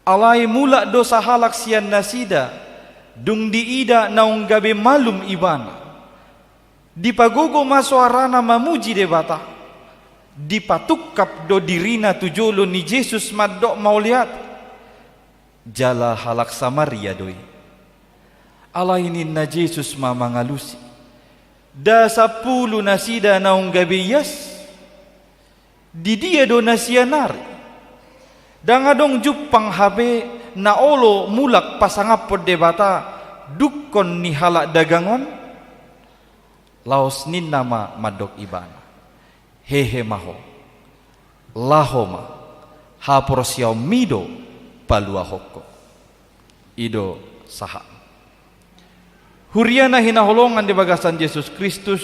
Alai mulak do sahalak sian nasida, dung diida naung gabe malum Ibana. Dipagogo ma soarana mamuji Debata. Dipatungkap do dirina tu jolo ni Jesus mandok mauliate. Jala halak Samaria do i. Alai ninna Jesus ma mangalusi: "Nda sampulu nasida naung gabe ias? Didia do na sian ari? Ndang adong jumpang hape na olo mulak pasangaphon Debata dungkon ni halak dagang on?" Laos ninna ma mandok Ibana: "Hehe ma ho. Laho ma, haporseaonmi do paluahon ho." I do sahat. Huria na hinaholongan di bagasan Jesus Kristus,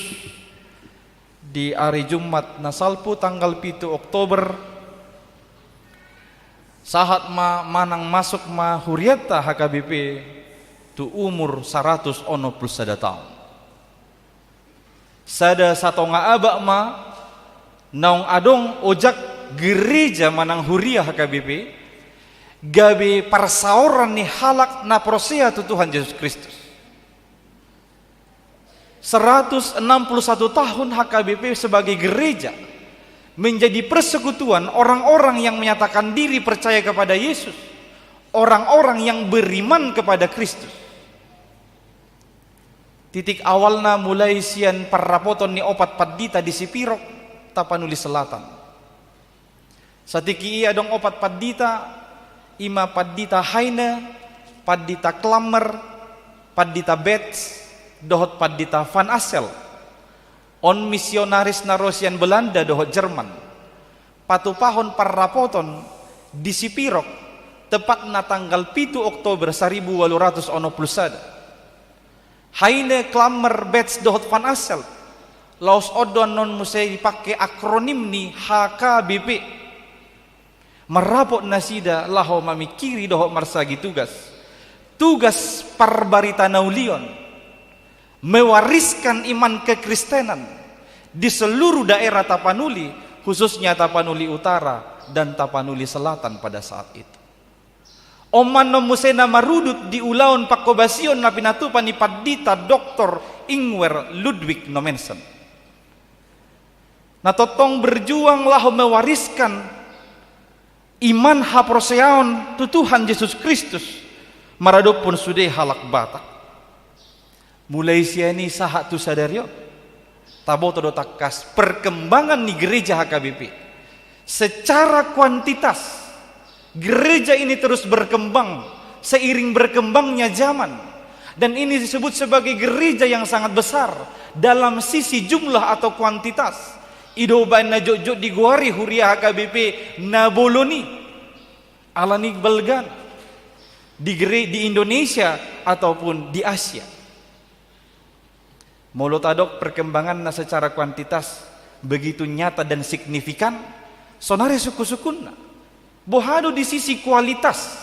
di ari Jumat na salpu tanggal pitu Oktober, sahat ma manang masuk ma hurianta H K B P tu umur saratus onom pulu sada taon. Sada satonga abad ma naung adong ojak gereja manang huria H K B P, gabe parsaoran ni halak na porsea tu Tuhan Jesus Kristus. Seratus enam puluh satu tahun H K B P sebagai gereja, menjadi persekutuan orang-orang yang menyatakan diri percaya kepada Yesus, orang-orang yang beriman kepada Kristus. Titik awalna mulai sian parrapoton ni opat pandita di Sipirok, Tapanuli Selatan. Satingki i adong opat pandita, i ma Pandita Heine, Pandita Clammer, Pandita Betz, dohot Pandita Van Assel. On misionaris na ro sian Belanda dohot Jerman. Patupahon parrapoton di Sipirok, tepatna tanggal pitu Oktober saribu ualu ratus onom pulu sada. Heine, Clammer, Betz dohot Van Assel. Laos on do annon muse dipangke akronim ni H K B P. Marrapot nasida laho mamingkiri dohot marsagi tugas. Tugas parbarita na uli on. Mewariskan iman kekristenan di seluruh daerah Tapanuli, khususnya Tapanuli Utara dan Tapanuli Selatan pada saat itu. On ma annon muse na marudut di ulaon pangkobasion na pinatupa ni Pandita Doktor Ingwer Ludwig Nommensen. Na tongtong berjuang laho mewariskan iman haporseaon tu Tuhan Jesus Kristus maradophon sude halak Batak. Mulai sian i sahat tu sadari on, taboto do tangkas perkembangan ni gereja H K B P. Secara kuantitas, gereja ini terus berkembang seiring berkembangnya zaman. Dan ini disebut sebagai gereja yang sangat besar dalam sisi jumlah atau kuantitas. I do umbahen na jotjot digoari huria H K B P na bolon i. Alani balgana di gere-, di Indonesia ataupun di Asia. Molo tadok perkembanganna secara kuantitas begitu nyata dan signifikan, sonari sungkunsungkunna. Boha do di sisi kualitas?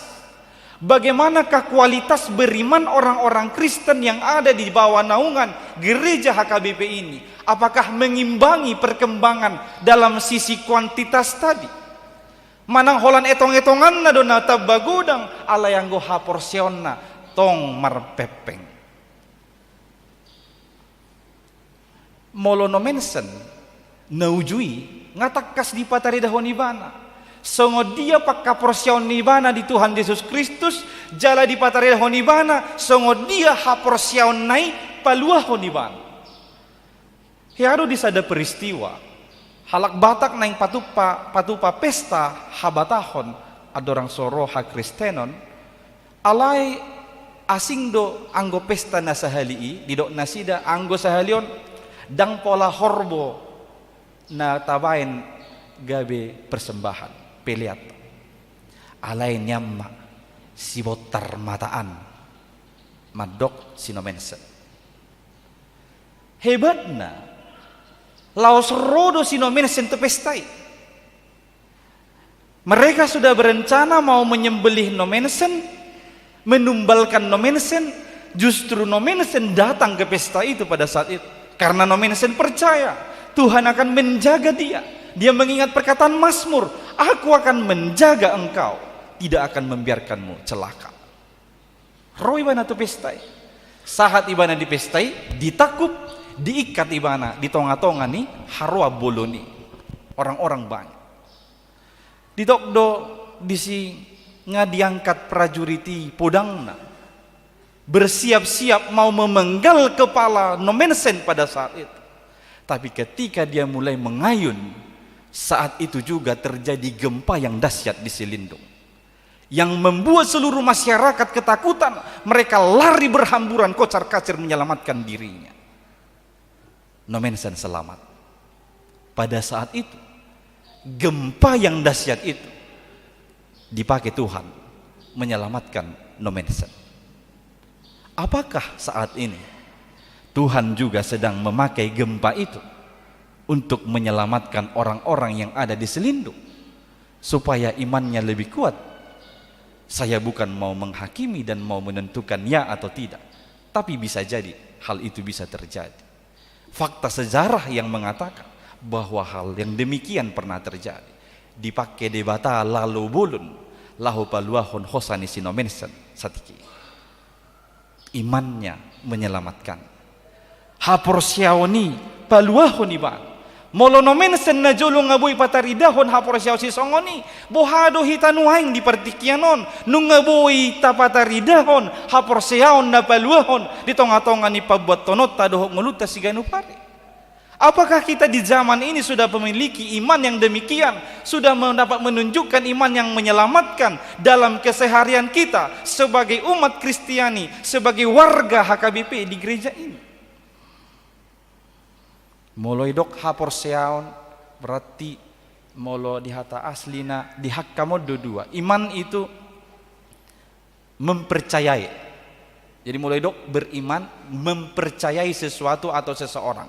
Bagaimanakah kualitas beriman orang-orang Kristen yang ada di bawah naungan gereja H K B P ini? Apakah mengimbangi perkembangan dalam sisi kuantitas tadi? Manang holan etong-etonganna do na tamba godang, alai anggo haporseaonna tong marpengpeng. Molo Nommensen na uju i nga tangkas dipataridahon ibana. Songon dia panghaporseaon ni ibana di Tuhan Jesus Kristus, jala dipataridahon ibana songon dia haporseaonna i paluahon ibana. Hea do di sada peristiwa, halak Batak naeng patupa, patupa pesta habatahon andorang so ro hakristenon, alai asing do anggo pesta na sahali i, didok nasida anggo sahali on ndang pola horbo na tabaen gabe persembahan, pelean. Alai nian ma sibontar mataan, mandok si Nommensen. Hebatna, laos ro do si Nommensen tu pesta i. Mereka sudah berencana mau menyembelih Nommensen, menumbalkan Nommensen, justru Nommensen datang ke pesta itu pada saat itu. Karena Nommensen percaya Tuhan akan menjaga dia. Dia mengingat perkataan Mazmur, "Aku akan menjaga engkau, tidak akan membiarkanmu celaka." Ro ibana tu pesta i. Sahat ibana di pesta i, ditangkup, diikat ibana di tonga-tonga ni haroan bolon i. Orang-orang banyak. Didok do disi nga diangkat prajurit i podangna, bersiap-siap mau memenggal kepala Nommensen pada saat itu. Tapi ketika dia mulai mengayun, saat itu juga terjadi gempa yang dahsyat di Silindung, yang membuat seluruh masyarakat ketakutan. Mereka lari berhamburan kocar-kacir menyelamatkan dirinya. Nommensen selamat. Pada saat itu, gempa yang dahsyat itu dipakai Tuhan menyelamatkan Nommensen. Apakah saat ini Tuhan juga sedang memakai gempa itu untuk menyelamatkan orang-orang yang ada di Silindung, supaya imannya lebih kuat? Saya bukan mau menghakimi dan mau menentukan ya atau tidak, tapi bisa jadi hal itu bisa terjadi. Fakta sejarah yang mengatakan bahwa hal yang demikian pernah terjadi. Dipake Debata lalo bolon laho paluahon hosa ni si Nommensen satiki. Imannya menyelamatkan. Haporseaon i paluahon ibana. Molo Nommensen na jolo nga boi pataridahon haporseaon sisongon i, boha do hita nuaeng di partingkian on? Nunga boi tapataridahon haporseaon na paluahon di tonga-tonga ni pambuatononta dohot ngolunta siganup ari. Apakah kita di zaman ini sudah memiliki iman yang demikian, sudah mendapat menunjukkan iman yang menyelamatkan dalam keseharian kita sebagai umat Kristiani, sebagai warga H K B P di gereja ini? Molo didok haporseaon, berarti molo di hata aslina, dihangkam on do dua. Iman itu mempercayai. Jadi molo didok beriman, mempercayai sesuatu atau seseorang.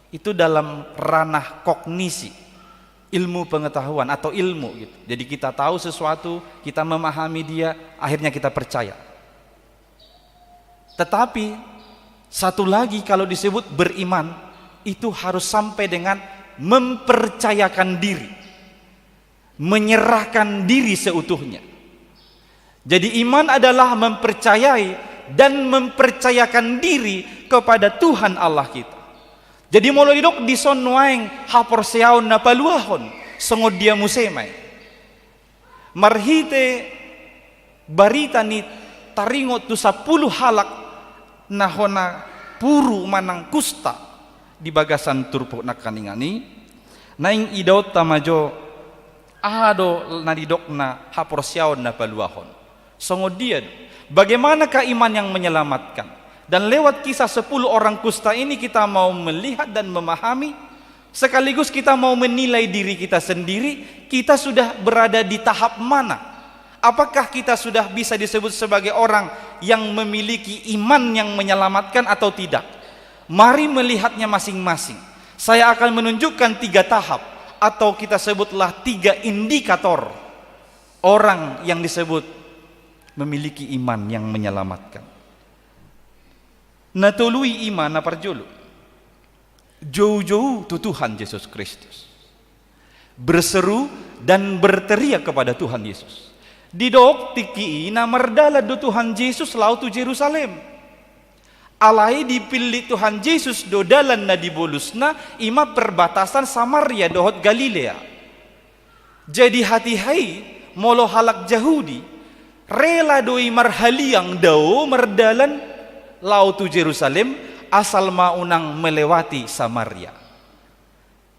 Itu dalam ranah kognisi, ilmu pengetahuan atau ilmu gitu. Jadi kita tahu sesuatu, kita memahami dia, akhirnya kita percaya. Tetapi satu lagi, kalau disebut beriman, itu harus sampai dengan mempercayakan diri, menyerahkan diri seutuhnya. Jadi iman adalah mempercayai dan mempercayakan diri kepada Tuhan Allah kita. Jadi molo didok dison nuaeng haporseaon na paluahon, songon dia muse ma i? Marhite barita ni taringot tu sampulu halak na hona puru manang kusta di bagasan turpuk nangkaningan i, naeng idaonta ma jo aha do na nidokna haporseaon na paluahon. Songon dia do? Bagaimanakah iman yang menyelamatkan? Dan lewat kisah sepuluh orang kusta ini kita mau melihat dan memahami, sekaligus kita mau menilai diri kita sendiri, kita sudah berada di tahap mana? Apakah kita sudah bisa disebut sebagai orang yang memiliki iman yang menyelamatkan atau tidak? Mari melihatnya masing-masing. Saya akan menunjukkan tiga tahap, atau kita sebutlah tiga indikator orang yang disebut memiliki iman yang menyelamatkan. Na tolu i ima na parjolo. Joujou tu Tuhan Jesus Kristus. Berseru dan berteriak kepada Tuhan Yesus. Didok tingki i na mardalan do Tuhan Jesus laho tu Jerusalem. Alai dipillit Tuhan Jesus do dalan na dibolusna, ima perbatasan Samaria dohot Galilea. Jadi hatiha i, molo halak Jahudi, rela do i marhaliang dao mardalan laho tu Jerusalem, asal ma unang melewati Samaria.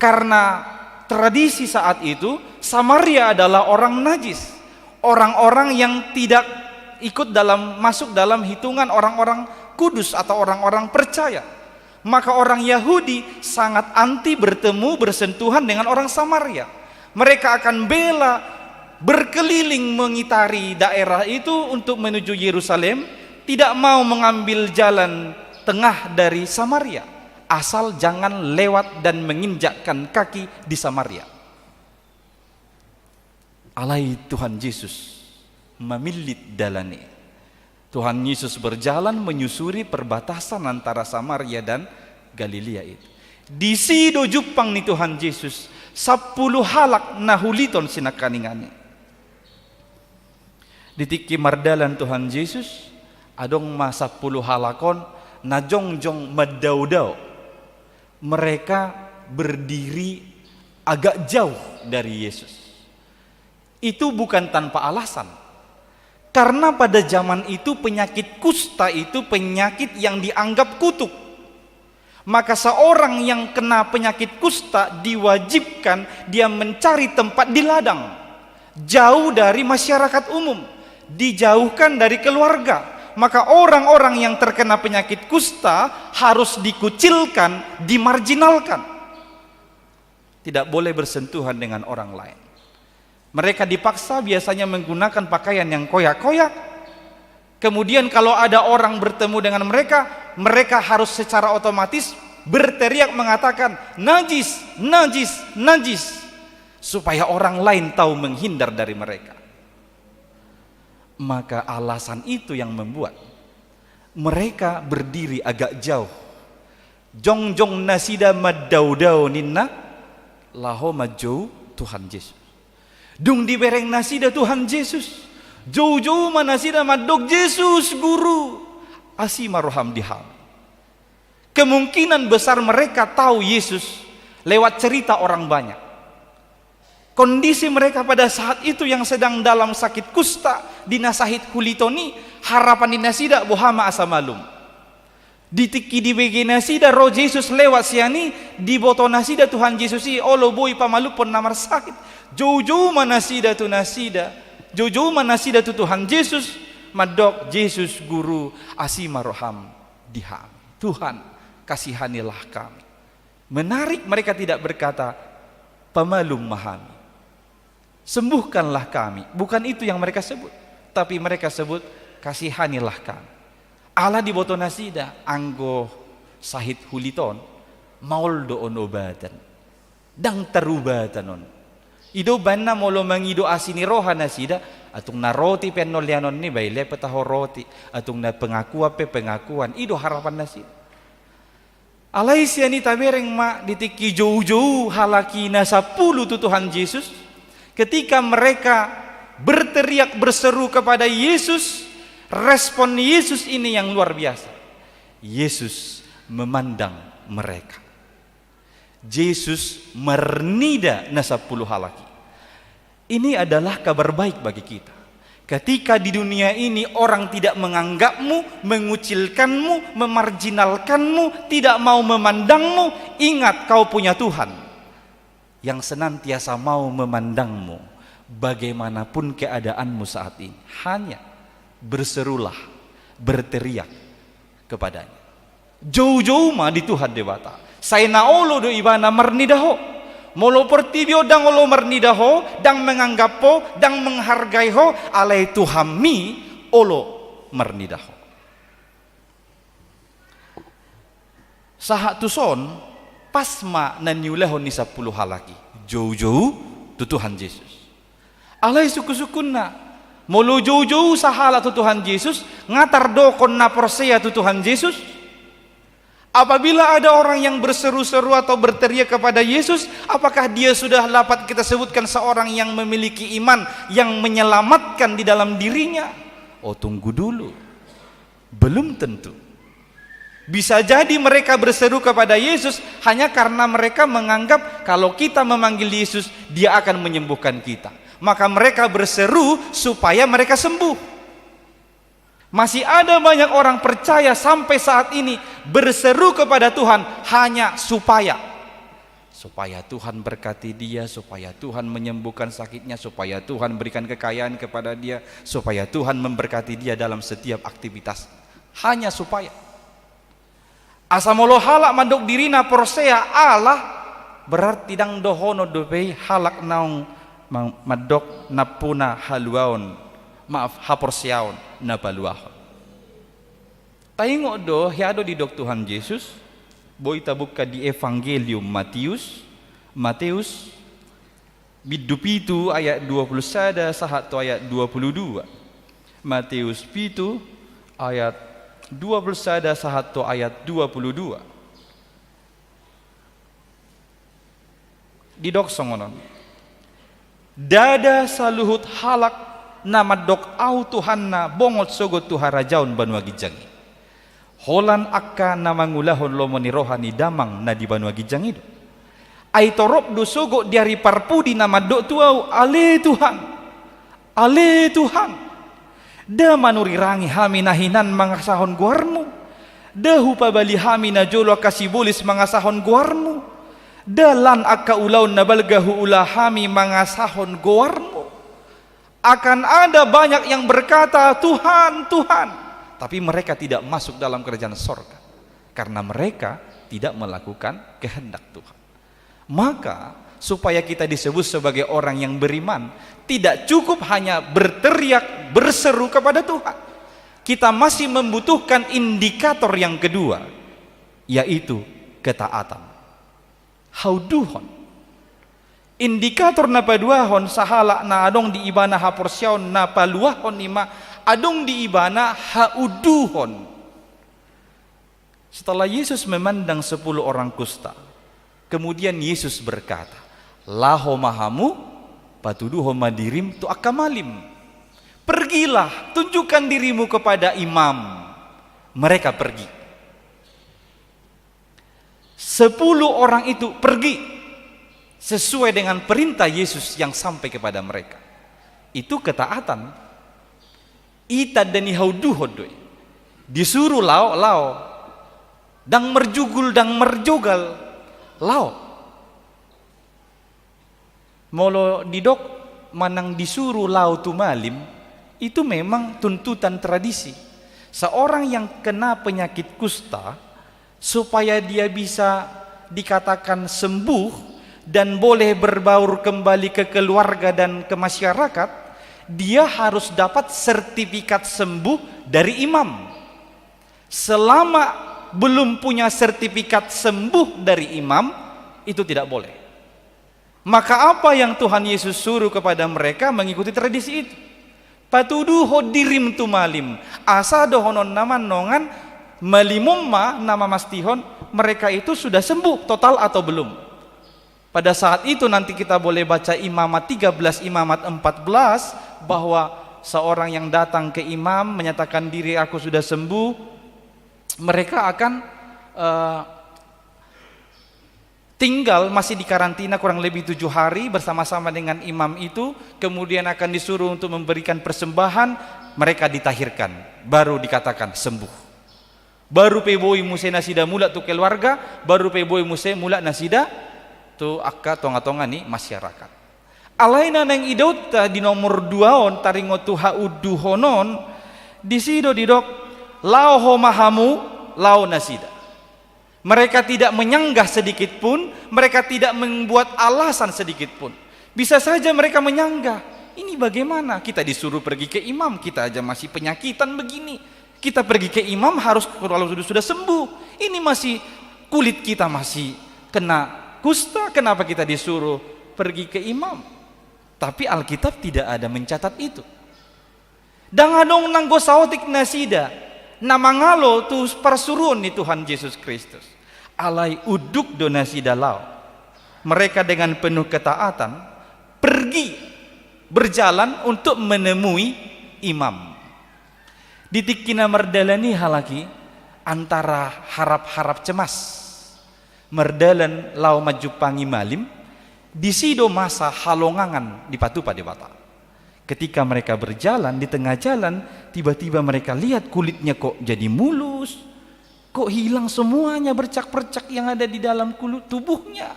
Karena tradisi saat itu, Samaria adalah orang najis, orang-orang yang tidak ikut dalam, masuk dalam hitungan orang-orang kudus atau orang-orang percaya. Maka orang Yahudi sangat anti bertemu, bersentuhan dengan orang Samaria. Mereka akan bela berkeliling mengitari daerah itu untuk menuju Yerusalem, tidak mau mengambil jalan tengah dari Samaria, asal jangan lewat dan menginjakkan kaki di Samaria. Alai Tuhan Jesus mamillit dalan i. Tuhan Yesus berjalan menyusuri perbatasan antara Samaria dan Galilea itu. Disi do jumpang ni Tuhan Jesus sampulu halak na huliton sinangkaningan i. Di tingki mardalan Tuhan Jesus, adong ma sampulu halak on na jongjong mandaodao. Mereka berdiri agak jauh dari Yesus. Itu bukan tanpa alasan. Karena pada zaman itu penyakit kusta itu penyakit yang dianggap kutuk. Maka seorang yang kena penyakit kusta diwajibkan dia mencari tempat di ladang, jauh dari masyarakat umum, dijauhkan dari keluarga. Maka orang-orang yang terkena penyakit kusta harus dikucilkan, dimarjinalkan. Tidak boleh bersentuhan dengan orang lain. Mereka dipaksa biasanya menggunakan pakaian yang koyak-koyak. Kemudian kalau ada orang bertemu dengan mereka, mereka harus secara otomatis berteriak mengatakan, "Najis, najis, najis," supaya orang lain tahu menghindar dari mereka. Maka alasan itu yang membuat mereka berdiri agak jauh. Jongjong nasida mandaodao ninna, laho manjou Tuhan Jesus. Dung dibereng nasida Tuhan Jesus, joujou ma nasida mandok, "Jesus, Guru, asi ma roham di hami." Kemungkinan besar mereka tahu Yesus lewat cerita orang banyak. Kondisi mereka pada saat itu yang sedang dalam sakit kusta, di na sahit huliton i, harapan ni nasida boha ma asa malum. Di tingki dibege nasida ro Jesus lewat sian i, diboto nasida Tuhan Jesus i olo boi pamalumhon na marsahit. Joujou ma nasida tu nasida, joujou ma nasida tu Tuhan Jesus, mandok, "Jesus, Guru, asi ma roham di hami. Tuhan, kasihanilah kami." Menarik, mereka tidak berkata, "Pamalum ma hami, sembuhkanlah kami." Bukan itu yang mereka sebut. Tapi mereka sebut, "Kasihanilah kami." Ala diboto nasida, anggo sahit hulit on, maol do on obatan. Ndang tarubatan on. I do umbahen na molo mangido asi ni roha nasida, atung na roti pe annon leanon ni, baen lepet ahu roti, atung na pengakuan pe pengakuan. I do harapan nasida. Alai sian i tabereng ma di tingki joujou halak i na sampulu tu Tuhan Jesus, ketika mereka berteriak berseru kepada Yesus, respon Yesus ini yang luar biasa. Yesus memandang mereka. Jesus marnida na sampulu halak i. Ini adalah kabar baik bagi kita. Ketika di dunia ini orang tidak menganggapmu, mengucilkanmu, memarjinalkanmu, tidak mau memandangmu, ingat, kau punya Tuhan yang senantiasa mau memandangmu bagaimanapun keadaanmu saat ini. Hanya berserulah, berteriak kepada-Nya. Joujou ma di Tuhan Debata. Sai na olo do Ibana marnida ho. Molo portibi on ndang olo marnida ho, ndang menganggap ho, ndang menghargai ho, alai Tuhanmi olo marnida ho. Sahat tuson, pas ma na niulahon ni sampulu halak i, joujou tu Tuhan Jesus. Alai sungkun-sungkunna, Molo joujou sahalak tu Tuhan Jesus, nga tardokon na porsea tu Tuhan Jesus. Apabila ada orang yang berseru-seru atau berteriak kepada Yesus, apakah dia sudah dapat kita sebutkan seorang yang memiliki iman yang menyelamatkan di dalam dirinya? Oh, tunggu dulu. Belum tentu. Bisa jadi mereka berseru kepada Yesus hanya karena mereka menganggap kalau kita memanggil Yesus, Dia akan menyembuhkan kita. Maka mereka berseru supaya mereka sembuh. Masih ada banyak orang percaya sampai saat ini berseru kepada Tuhan hanya supaya, supaya Tuhan berkati dia, supaya Tuhan menyembuhkan sakitnya, supaya Tuhan berikan kekayaan kepada dia, supaya Tuhan memberkati dia dalam setiap aktivitas. Hanya supaya. Asa molo halak mandok dirina porsea Allah, berarti ndang dohonon dope i halak naung ma-, mandok nampuna haluaon, maaf, haporseaon na paluahon. Taingot do, hea do didok Tuhan Jesus, boi tabuka di Evangelium Matius, Mateus, bindu pitu ayat dua puluh sada sahat tu ayat dua puluh dua. Mateus pitu ayat dua puluh sada sahat tu ayat dua puluh dua. Didok songon on. Ndada saluhut halak na mandok Ahu Tuhanna bongot sogot tu harajaon banua ginjang i. Holan angka na mangulahon lomo ni roha ni Damang na di banua ginjang i do. Ai torop do sogot di ari parpudi na mandok tu Ahu, ale Tuhan, ale Tuhan. Nda manurirangi hami na hinan mangasahon goarMu. Nda hupabali hami najolo angka sibolis mangasahon goarMu. Nda lan angka ulaon na balga huula hami mangasahon goarMu. Akan ada banyak yang berkata, "Tuhan, Tuhan," tapi mereka tidak masuk dalam kerajaan sorga, karena mereka tidak melakukan kehendak Tuhan. Maka, supaya kita disebut sebagai orang yang beriman, tidak cukup hanya berteriak, berseru kepada Tuhan. Kita masih membutuhkan indikator yang kedua, yaitu ketaatan. Hauduhon. Indikator na paduahon sahalak na adong di ibana haporseaon na paluahon i ma adong di ibana hauduhon. Setelah Yesus memandang sepuluh orang kusta, kemudian Yesus berkata, "Laho ma hamu, patuduhon ma dirim tu angka malim. Pergilah, tunjukkan dirimu kepada imam." Mereka pergi. Sepuluh orang itu pergi sesuai dengan perintah Yesus yang sampai kepada mereka. Itu ketaatan. I tanda ni hauduhon do i. Disuru laho, laho. Ndang marjugul, ndang marjogal, laho. Molo didok manang disuru laho tu malim, itu memang tuntutan tradisi. Seorang yang kena penyakit kusta, supaya dia bisa dikatakan sembuh dan boleh berbaur kembali ke keluarga dan ke masyarakat, dia harus dapat sertifikat sembuh dari imam. Selama belum punya sertifikat sembuh dari imam, itu tidak boleh. Maka apa yang Tuhan Yesus suruh kepada mereka? Mengikuti tradisi itu. Patuduhon dirim tu malim. Asa dohononna ma annon, malimon ma na mamastihon mereka itu sudah sembuh total atau belum. Pada saat itu nanti kita boleh baca Imamat tiga belas, Imamat empat belas, bahwa seorang yang datang ke imam menyatakan diri, "Aku sudah sembuh," mereka akan, eh, tinggal masih di karantina kurang lebih tujuh hari bersama-sama dengan imam itu, kemudian akan disuruh untuk memberikan persembahan, mereka ditahirkan, baru dikatakan sembuh. Baru pe boi muse nasida mulak tu keluarga, baru pe boi muse mulak nasida tu angka tonga-tonga ni masyarakat. Alai na naeng idaonta di nomor dua on taringot tu hauduhon on, disi do didok, "Laho ma hamu," laho nasida. Mereka tidak menyanggah sedikit pun, mereka tidak membuat alasan sedikit pun. Bisa saja mereka menyanggah, "Ini bagaimana? Kita disuruh pergi ke imam, kita aja masih penyakitan begini. Kita pergi ke imam harus kalau sudah, sudah sembuh. Ini masih, kulit kita masih kena kusta, kenapa kita disuruh pergi ke imam?" Tapi Alkitab tidak ada mencatat itu. Ndang adong nanggo saotik nasida na mangalo tu parsuruon ni Tuhan Jesus Kristus. Alai unduk do nasida laho. Mereka dengan penuh ketaatan pergi, berjalan untuk menemui imam. Di tingki na mardalan i halak i antara harap-harap cemas. Mardalan laho manjumpangi malim, disi do masa halongangan dipatupa Debata. Ketika mereka berjalan di tengah jalan, tiba-tiba mereka lihat kulitnya kok jadi mulus, kok hilang semuanya bercak-bercak yang ada di dalam kulit tubuhnya.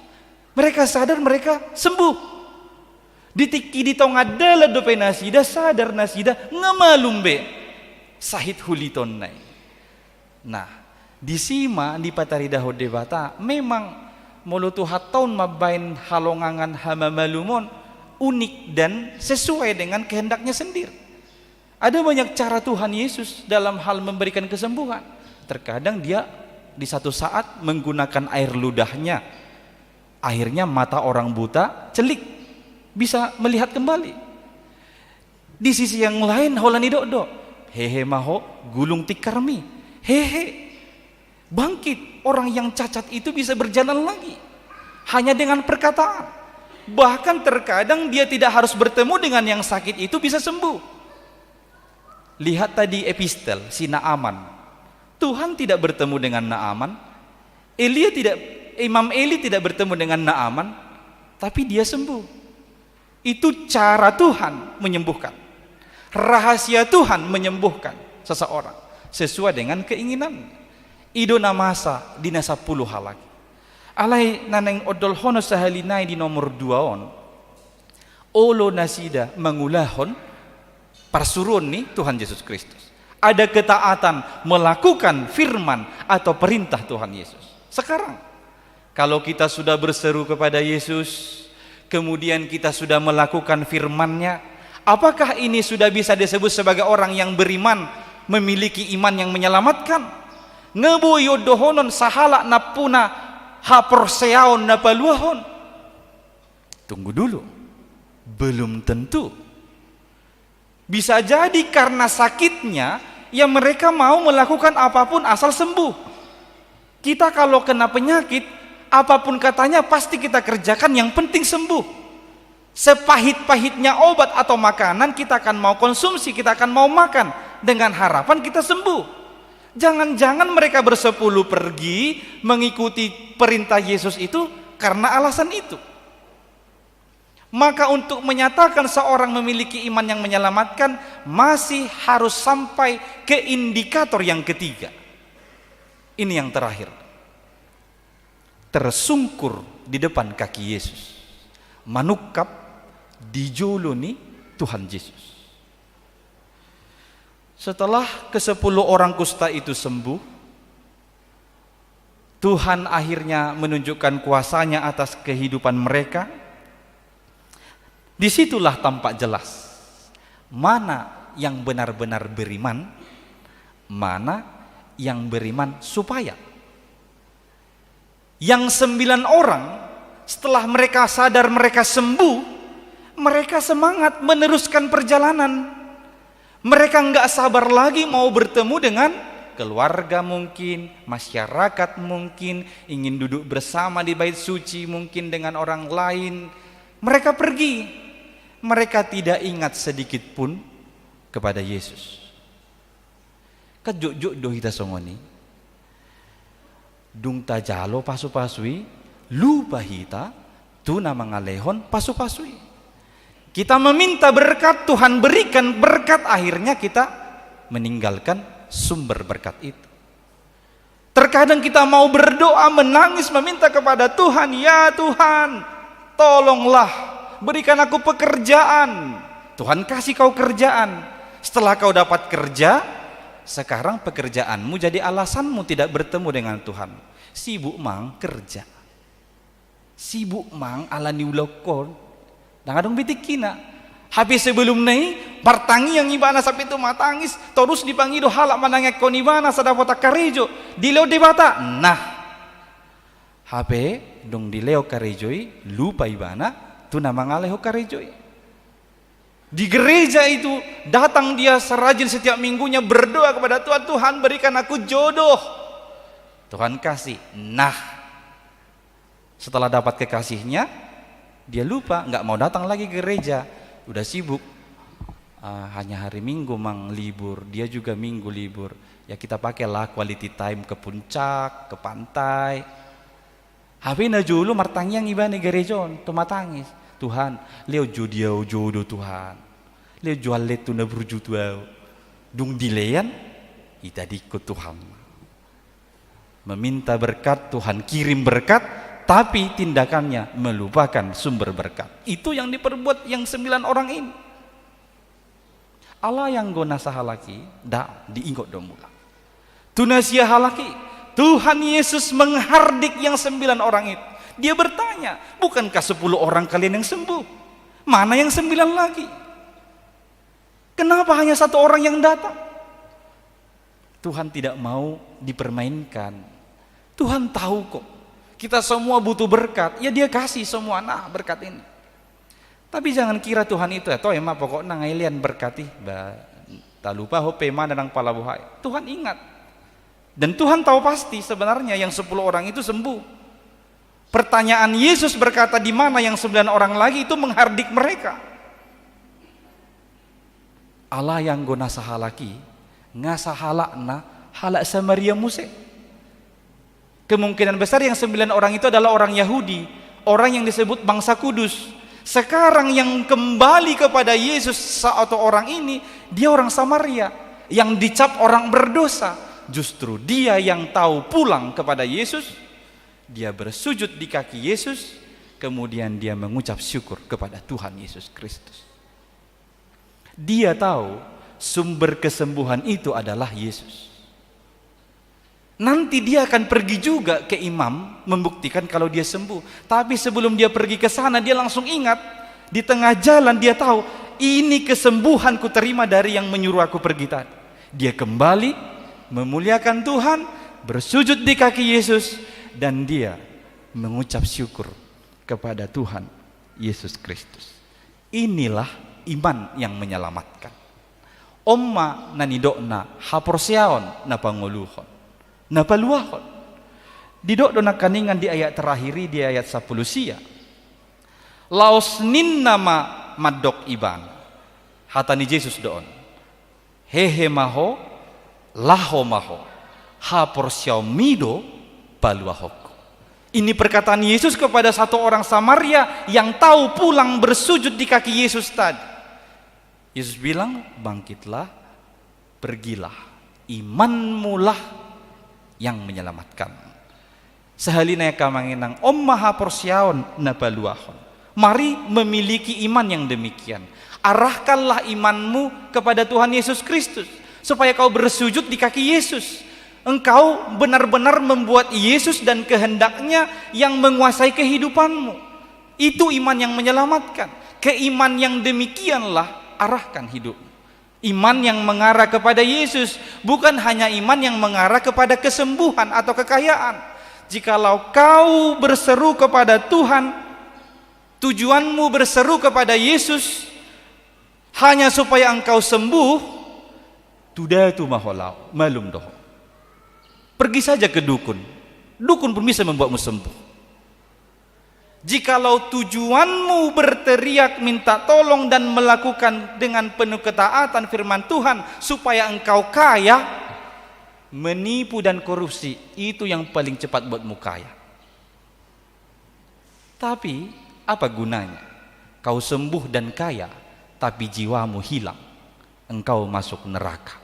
Mereka sadar mereka sembuh. Di tingki di tonga dalan dope nasida sadar nasida nga malum be sahit hulitonna i. Nah, disi ma dipataridahon Debata, memang molo Tuhan on mambaen halongangan hamamalumon unik dan sesuai dengan kehendaknya sendiri. Ada banyak cara Tuhan Yesus dalam hal memberikan kesembuhan. Terkadang dia di satu saat menggunakan air ludahnya. Akhirnya mata orang buta celik, bisa melihat kembali. Di sisi yang lain holan didok do, hehe ma ho, gulung tikkarmi, hehe. Bangkit, orang yang cacat itu bisa berjalan lagi hanya dengan perkataan. Bahkan terkadang dia tidak harus bertemu dengan yang sakit itu bisa sembuh. Lihat tadi epistel si Naaman. Tuhan tidak bertemu dengan Naaman. Elia tidak, Imam Eli tidak bertemu dengan Naaman, tapi dia sembuh. Itu cara Tuhan menyembuhkan. Rahasia Tuhan menyembuhkan seseorang sesuai dengan keinginan. I do na masa di na sampulu halak i. Alai na naeng ondolhonon sahali nai di nomor dua on, olo nasida mangulahon parsuruon ni Tuhan Yesus Kristus. Ada ketaatan melakukan firman atau perintah Tuhan Yesus. Sekarang, kalau kita sudah berseru kepada Yesus, kemudian kita sudah melakukan firman-Nya, apakah ini sudah bisa disebut sebagai orang yang beriman, memiliki iman yang menyelamatkan? Nga boi ondohonon sahalak nampuna haporseaon na paluahon? Tunggu dulu, belum tentu. Bisa jadi karena sakitnya, ya mereka mau melakukan apapun asal sembuh. Kita kalau kena penyakit, apapun katanya pasti kita kerjakan, yang penting sembuh. Sepahit-pahitnya obat atau makanan, kita akan mau konsumsi, kita akan mau makan dengan harapan kita sembuh. Jangan-jangan mereka bersepuluh pergi mengikuti perintah Yesus itu karena alasan itu. Maka untuk menyatakan seorang memiliki iman yang menyelamatkan, masih harus sampai ke indikator yang ketiga. Ini yang terakhir. Tersungkur di depan kaki Yesus. Manungkap di jolo ni Tuhan Yesus. Setelah kesepuluh orang kusta itu sembuh, Tuhan akhirnya menunjukkan kuasa-Nya atas kehidupan mereka. Disitulah tampak jelas mana yang benar-benar beriman, mana yang beriman supaya. Yang sembilan orang, setelah mereka sadar mereka sembuh, mereka semangat meneruskan perjalanan. Mereka nggak sabar lagi mau bertemu dengan keluarga mungkin, masyarakat mungkin, ingin duduk bersama di bait suci mungkin dengan orang lain. Mereka pergi. Mereka tidak ingat sedikit pun kepada Yesus. Kan jotjot do hita songon i. Dung tajalo pasupasu i, lupa hita tu na mangalehon pasupasu i. Kita meminta berkat, Tuhan berikan berkat, akhirnya kita meninggalkan sumber berkat itu. Terkadang kita mau berdoa, menangis, meminta kepada Tuhan, "Ya Tuhan, tolonglah, berikan aku pekerjaan." Tuhan kasih kau kerjaan. Setelah kau dapat kerja, sekarang pekerjaanmu jadi alasanmu tidak bertemu dengan Tuhan. Sibuk mang kerja. Sibuk mang ala ni ulahon. Ndang adong be tingkina. Hape sebelumna i martangiang ibana sampe tumatangis, torus dipangido halak manangiangkon ibana asa dapotan karejo. Dilehon Debata. Nah. Hape dung dilehon karejo i, lupa ibana tu na mangalehon karejo i. Di gereja itu datang dia serajin setiap minggunya berdoa kepada Tuhan, "Tuhan, berikan aku jodoh." Tuhan kasih. Nah, setelah dapat kekasihnya, dia lupa, nggak mau datang lagi ke gereja. Udah sibuk. "Ah, hanya hari Minggu mang libur, dia juga Minggu libur. Ya kita pakailah quality time ke puncak, ke pantai." Hape na jolo martangiang ibana i gereja on, tumatangis. "Tuhan, lehon jo di au jodoh, Tuhan. Lehon jo hallet tu na burju tu au." Dung dilean, itadingkon Tuhan. Meminta berkat, Tuhan kirim berkat, tapi tindakannya melupakan sumber berkat. Itu yang diperbuat yang sembilan orang ini. Alai anggo na sahalak i, ndang diingot do mula. Tu na siahalak i, Tuhan Yesus menghardik yang sembilan orang itu. Dia bertanya, "Bukankah sepuluh orang kalian yang sembuh? Mana yang sembilan lagi? Kenapa hanya satu orang yang datang?" Tuhan tidak mau dipermainkan. Tuhan tahu kok. Kita semua butuh berkat. Ya, dia kasih semua, nah, berkat ini. Tapi jangan kira Tuhan itu, "Eh, to, emang pokokna nga i lean berkat i. Ba, talupa ho pe mana nang palabohai." Tuhan ingat. Dan Tuhan tahu pasti sebenarnya yang sepuluh orang itu sembuh. Pertanyaan Yesus berkata, "Di mana yang sembilan orang lagi?" itu menghardik mereka. Alai anggo na sahalak i, nga sahalakna halak Samaria muse. Kemungkinan besar yang sembilan orang itu adalah orang Yahudi, orang yang disebut bangsa kudus. Sekarang yang kembali kepada Yesus satu orang ini, dia orang Samaria, yang dicap orang berdosa. Justru dia yang tahu pulang kepada Yesus, dia bersujud di kaki Yesus, kemudian dia mengucap syukur kepada Tuhan Yesus Kristus. Dia tahu sumber kesembuhan itu adalah Yesus. Nanti dia akan pergi juga ke imam membuktikan kalau dia sembuh. Tapi sebelum dia pergi ke sana, dia langsung ingat. Di tengah jalan dia tahu, "Ini kesembuhan kuterima dari yang menyuruh aku pergi tadi." Dia kembali memuliakan Tuhan, bersujud di kaki Yesus, dan dia mengucap syukur kepada Tuhan Yesus Kristus. Inilah iman yang menyelamatkan. On ma na nidokna haporseaon na pangoluhon, na paluahon. Didok do nangkiningan di ayat terakhir i, di ayat sampulu sia. Laos ninna ma mandok ibana. Hata ni Jesus do on. Hehe ma ho, laho ma ho, haporseaonmi do paluahonku. Ini perkataan Yesus kepada satu orang Samaria yang tahu pulang bersujud di kaki Yesus tadi. Yesus bilang, "Bangkitlah, pergilah, imanmulah yang menyelamatkan." Sahali nai angka amang inang, on ma haporseaon na paluahon. Mari memiliki iman yang demikian. Arahkanlah imanmu kepada Tuhan Yesus Kristus, supaya kau bersujud di kaki Yesus. Engkau benar-benar membuat Yesus dan kehendaknya yang menguasai kehidupanmu. Itu iman yang menyelamatkan. Keiman yang demikianlah arahkan hidupmu. Iman yang mengarah kepada Yesus, bukan hanya iman yang mengarah kepada kesembuhan atau kekayaan. Jikalau kau berseru kepada Tuhan, tujuanmu berseru kepada Yesus hanya supaya engkau sembuh, tu datu ma ho laho, malum do ho. Pergi saja ke dukun. Dukun pun bisa membuatmu sembuh. Jikalau tujuanmu berteriak minta tolong dan melakukan dengan penuh ketaatan firman Tuhan supaya engkau kaya, menipu dan korupsi, itu yang paling cepat buatmu kaya. Tapi, apa gunanya? Kau sembuh dan kaya, tapi jiwamu hilang. Engkau masuk neraka.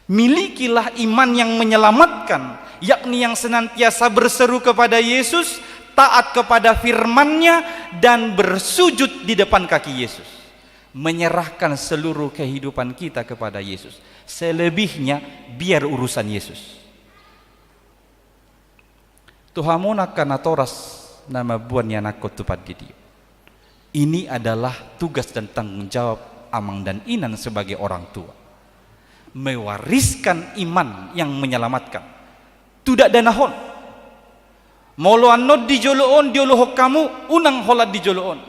Milikilah iman yang menyelamatkan, yakni yang senantiasa berseru kepada Yesus, taat kepada firman-Nya, dan bersujud di depan kaki Yesus. Menyerahkan seluruh kehidupan kita kepada Yesus. Selebihnya, biar urusan Yesus. Tu hamu angka natoras na mamboan ianakhon tu pandidion. Ini adalah tugas dan tanggung jawab amang dan inang sebagai orang tua. Mewariskan iman yang menyelamatkan. Tu dakdanak on. Molo annon di jolo on diolohon hamu, unang holan di jolo on.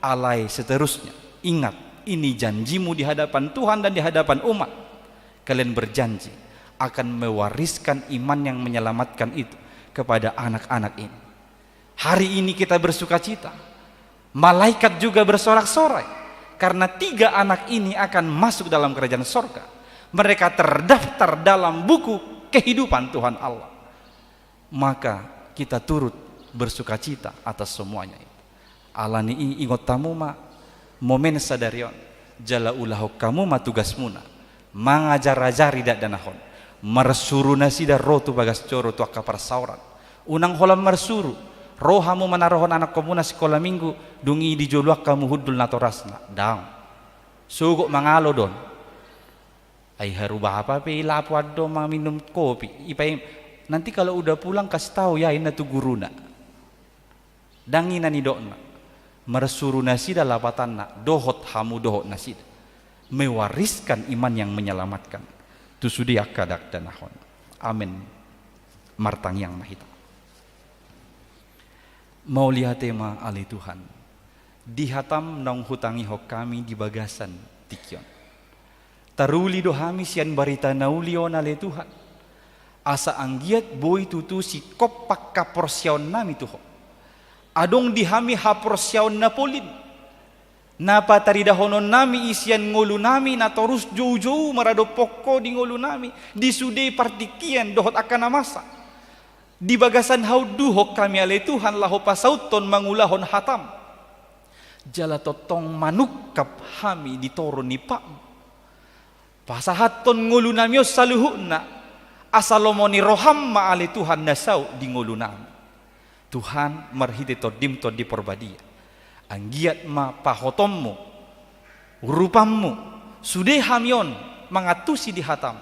Alai seterusnya. Ingat, ini janjimu di hadapan Tuhan dan di hadapan umat. Kalian berjanji akan mewariskan iman yang menyelamatkan itu kepada anak-anak ini. Hari ini kita bersukacita. Malaikat juga bersorak-sorai karena tiga anak ini akan masuk dalam kerajaan sorga. Mereka terdaftar dalam buku kehidupan Tuhan Allah. Maka kita turut bersukacita atas semuanya itu. Alani i, ingot hamu ma momen sadari on, jala ulahon hamu ma tugasmuna, mangajar-ajari dakdanak on, marsuru nasida ro tu bagas joro tu angka parsaoran. Unang holan marsuru, ro hamu manarohon anakkonmuna sikola minggu, dung i dijoloan hamu hundul natorasna, daong. Sogot mangalo do on. Ai haru bapa pe i lapo ando maminum kopi, ipaima, nanti kalau udah pulang kasih tahu ya, inna tu guruna. Ndang i na nidokna. Marsuru nasida lapatanna, dohot hamu dohot nasida. Mewariskan iman yang menyelamatkan tu sude angka dakdanak on. Amen. Martangiang ma hita. Mauliate ma ale Tuhan, di hatam naung hutangihon hami di bagasan tingki on. Taruli do hami sian barita na uli on ale Tuhan, asa anggiat boi tutu singkop haporseaonnami tu Ho. Adong di hami haporseaon na polin, na pataridahononnami i sian ngolunami na torus joujou maradophon Ho di ngolunami, di sude partingkian dohot angka na masa. Di bagasan haunduhon hami ale Tuhan laho pasauthon mangulahon hatam. Jala tongtong manungkap hami di toru ni patMu. Pasahathon ngolunami on saluhutna, asa lomo ni rohaM ma ale Tuhan na saut di ngolunami. Tuhan, marhite TondiM Tondi Porbadia, anggiat ma pahotonMu, urupanMu, sude hami on mangantusi di hatam,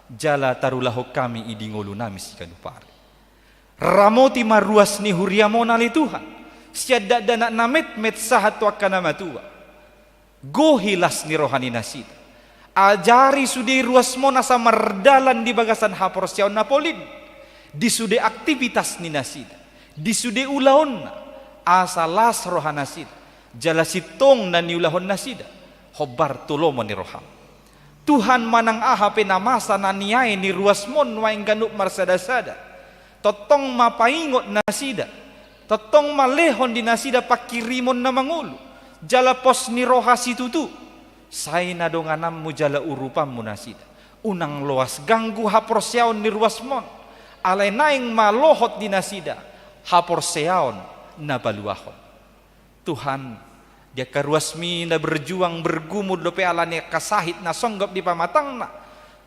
jala tarulahon hami i di ngolunami siganup ari. Ramoti ma ruas ni huriaMu on ale Tuhan, sian dakdanak na metmet sahat tu angka na matua. Gohi las ni roha ni nasida. Ajari sude ruasMu on asa mardalan di bagasan haporseaon na polin, di sude aktivitas ni nasida, di sude ulaonna, asa las roha nasida, jala sintong na niulahon nasida hombar tu lomo ni rohaM. Tuhan, manang aha pe na masa na niae ni ruasMu on nuaeng ganup marsadasada, tongtong ma paingot nasida, tongtong ma lehon di nasida panghirimon na mangolu, jala pos ni roha situtu, sai na dongananMu jala urupanMu nasida. Unang loas ganggu haporseaon ni ruasMu on, alai naeng ma lohot di nasida haporseaon na paluahon. Tuhan, di angka ruasMi na berjuang bergumul dope ala ni angka sahit na songgop di pamatangna,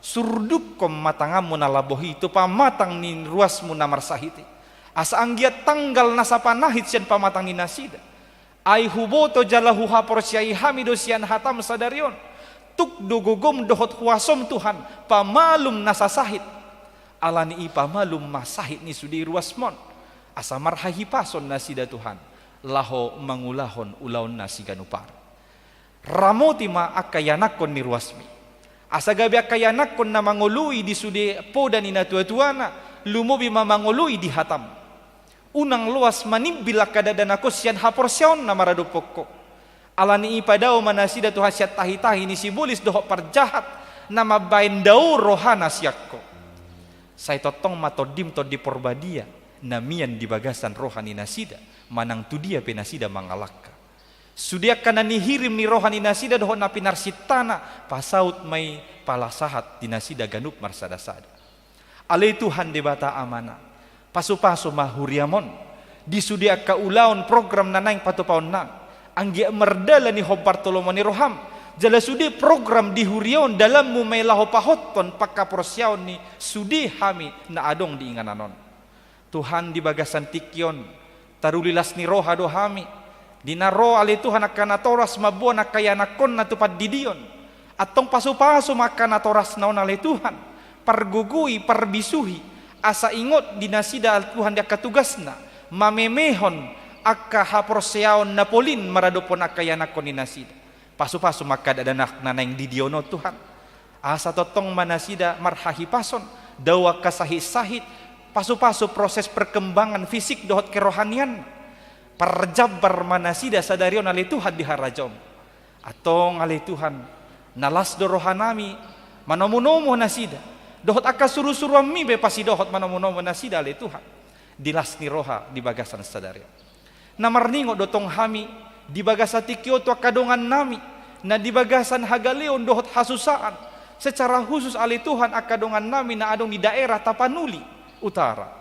surdukkon ma tanganMu na lambok i tu pamatang ni ruasMu na marsahit i, asa anggiat tanggal na sapanahit sian pamatang ni nasida. Ai huboto jala huhaporseai hami do sian hataM sadari on, tuk do gogoM dohot huasoM Tuhan, pamalum na sasahit. Alani i pamalum ma sahit ni sude ruasMu on, asa marhahipason nasida Tuhan, laho mangulahon ulaonna siganup ari. Ramoti ma angka ianakhon ni ruasMi, asa gabe angka ianakhon na mangoloi di sude poda ni natuatuana, lumobi ma mangoloi di hataM. Unang loas manimbil angka dakdanak on sian haporseaon na maradophon Ho. Alani i padao ma nasida Tuhan sian tahitahi ni sibolis dohot parjahat, na mambaen dao rohana sian Ho. Sai tongtong ma TondiM Tondi Porbadia na mian di bagasan roha ni nasida, manang tu dia pe nasida mangalangka. Sude angka na nihirim ni roha ni nasida dohot na pinarsintana, pasaut ma i, pala sahat di nasida ganup marsadasada. Ale Tuhan Debata Amana, pasupasu ma huriaM on, di sude angka ulaon program na naeng patupaonnami, anggiat mardalan i hombar tu lomo ni rohaM, jala sude program di huria on dalanMu ma i laho pahothon panghaporseaon ni sude hami na adong di inganan on. Tuhan, di bagasan tingki on, taruli las ni roha do hami, di na ro ale Tuhan angka natoras mamboan angka ianakhonna tu pandidion. Antong pasupasu ma angka natorasna on ale Tuhan, pargogoi, parbisuhi, asa ingot di nasida ale Tuhan di angka tugasna, mamemehon angka haporseaon na polin maradophon angka ianakhon ni nasida. Pasupasu ma angka dakdanak na naeng didion on Tuhan, asa tongtong ma nasida marhahipason, dao angka sahit-sahit, pasupasu proses perkembangan fisik dohot kerohanian. Parjambar ma nasida sadari on ale Tuhan di harajaonMu, Antong ale Tuhan, na las do rohanami manomunomu nasida, dohot angka surusuruanmi pe pasidohot manomunomu nasida ale Tuhan, di las ni roha di bagasan sadari on. Na marningot do tong hami di bagasan tingki on tu angka dongannami na di bagasan hagaleon dohot hasusaan, secara khusus ale Tuhan angka dongannami na adong di daerah Tapanuli Utara.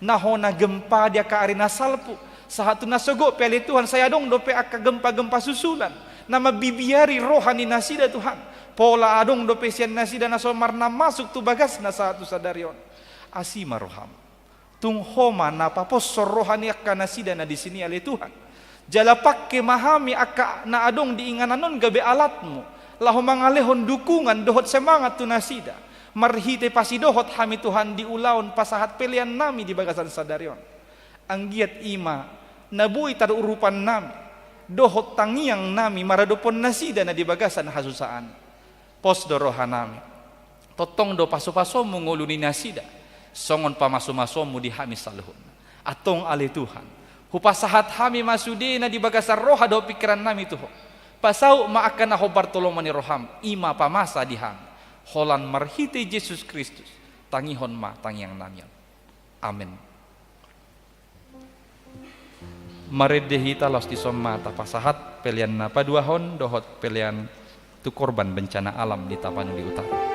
Na hona gempa di angka ari na salpu, sahat tu na sogot pe ale Tuhan, sai adong dope angka gempa-gempa susulan na mambibiari roha ni nasida Tuhan. Pola adong dope sian nasida na so marna masuk tu bagasna sahat tu sadari on. Asi ma roham. Tung Ho ma na paposhon roha ni angka nasida na disi ale Tuhan. Jala pangke ma hami angka na adong di inganan on gabe alatmu, laho mangalehon dukungan dohot semangat tu nasida, marhite pasidohot hami Tuhan di ulaon pasahat peleannami di bagasan sadari on. Anggiat i ma na boi tarurupannami dohot tangiangnami maradophon nasida na di bagasan hasusaan. Pos do rohanami. Tongtong do pasupasuonmu ngolu ni nasida, songon pamasumasuonmu di hami saluhutna. Antong ale Tuhan, hupasahat hami ma sude na di bagasan roha dohot pingkirannami tu Ho. Pasaut ma angka na hombar tu lomo ni roham, i ma pamasa di hami. Holan marhite Jesus Kristus, tangihon ma tangiangnami on. Amen. Marende hita laos dison ma tapasahat pelean na paduahon dohot pelean tu korban bencana alam di Tapanuli Utara.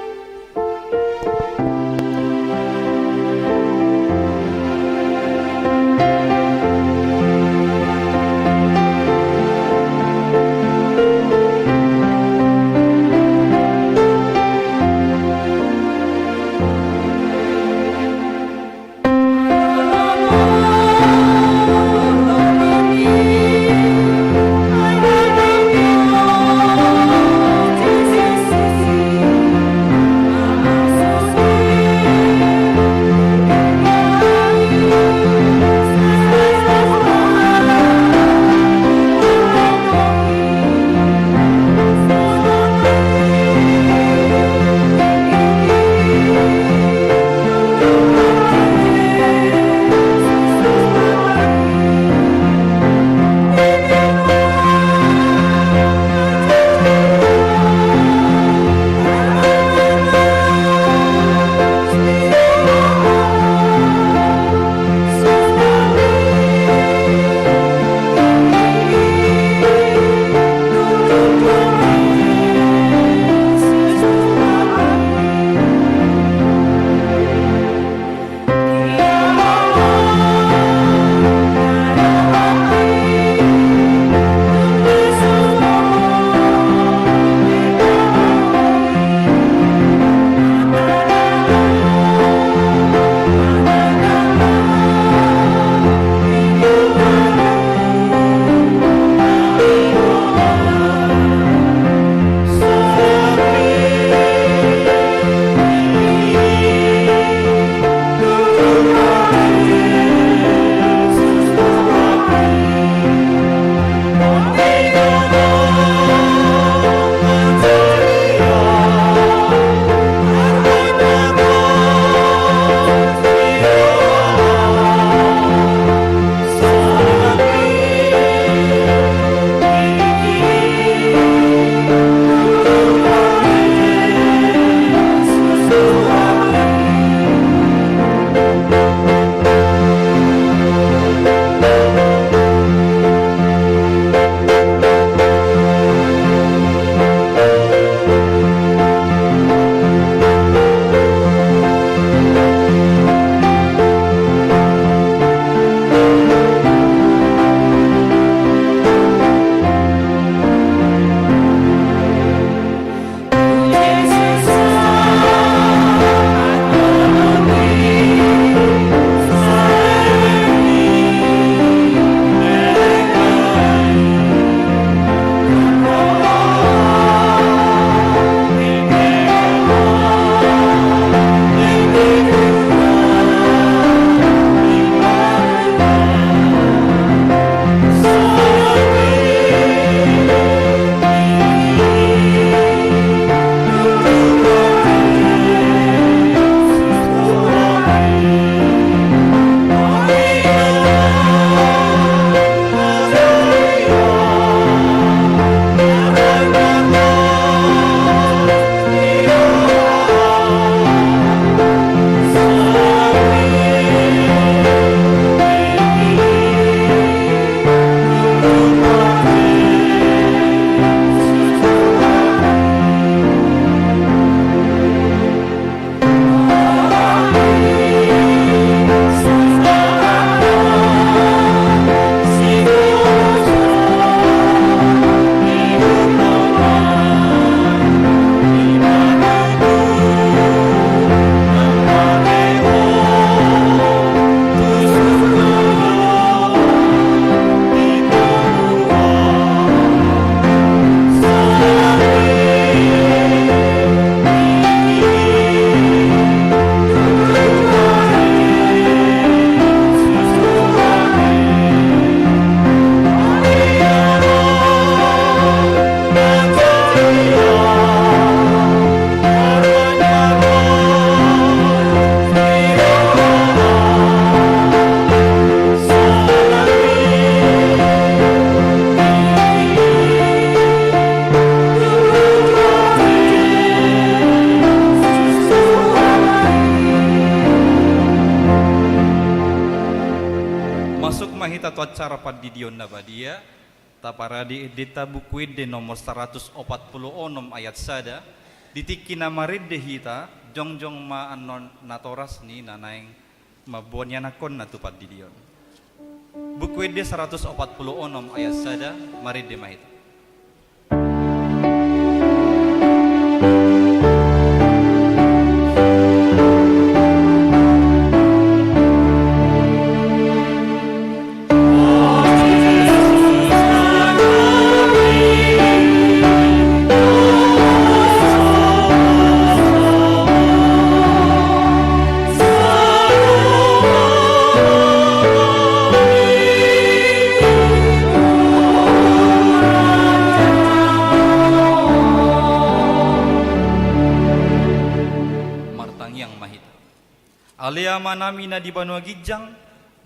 Masuk ma hita tu acara pandidion na badia. Taparade endenta Buku Ende nomor saratus opat pulu onom ayat sada. Di tingki na marende hita, jongjong ma annon natoras ni na naeng mamboan ianakhonna tu pandidion. Buku Ende saratus opat pulu onom ayat sada, marende ma hita. Martangiang ma hita. Ale Amanami na di banua ginjang,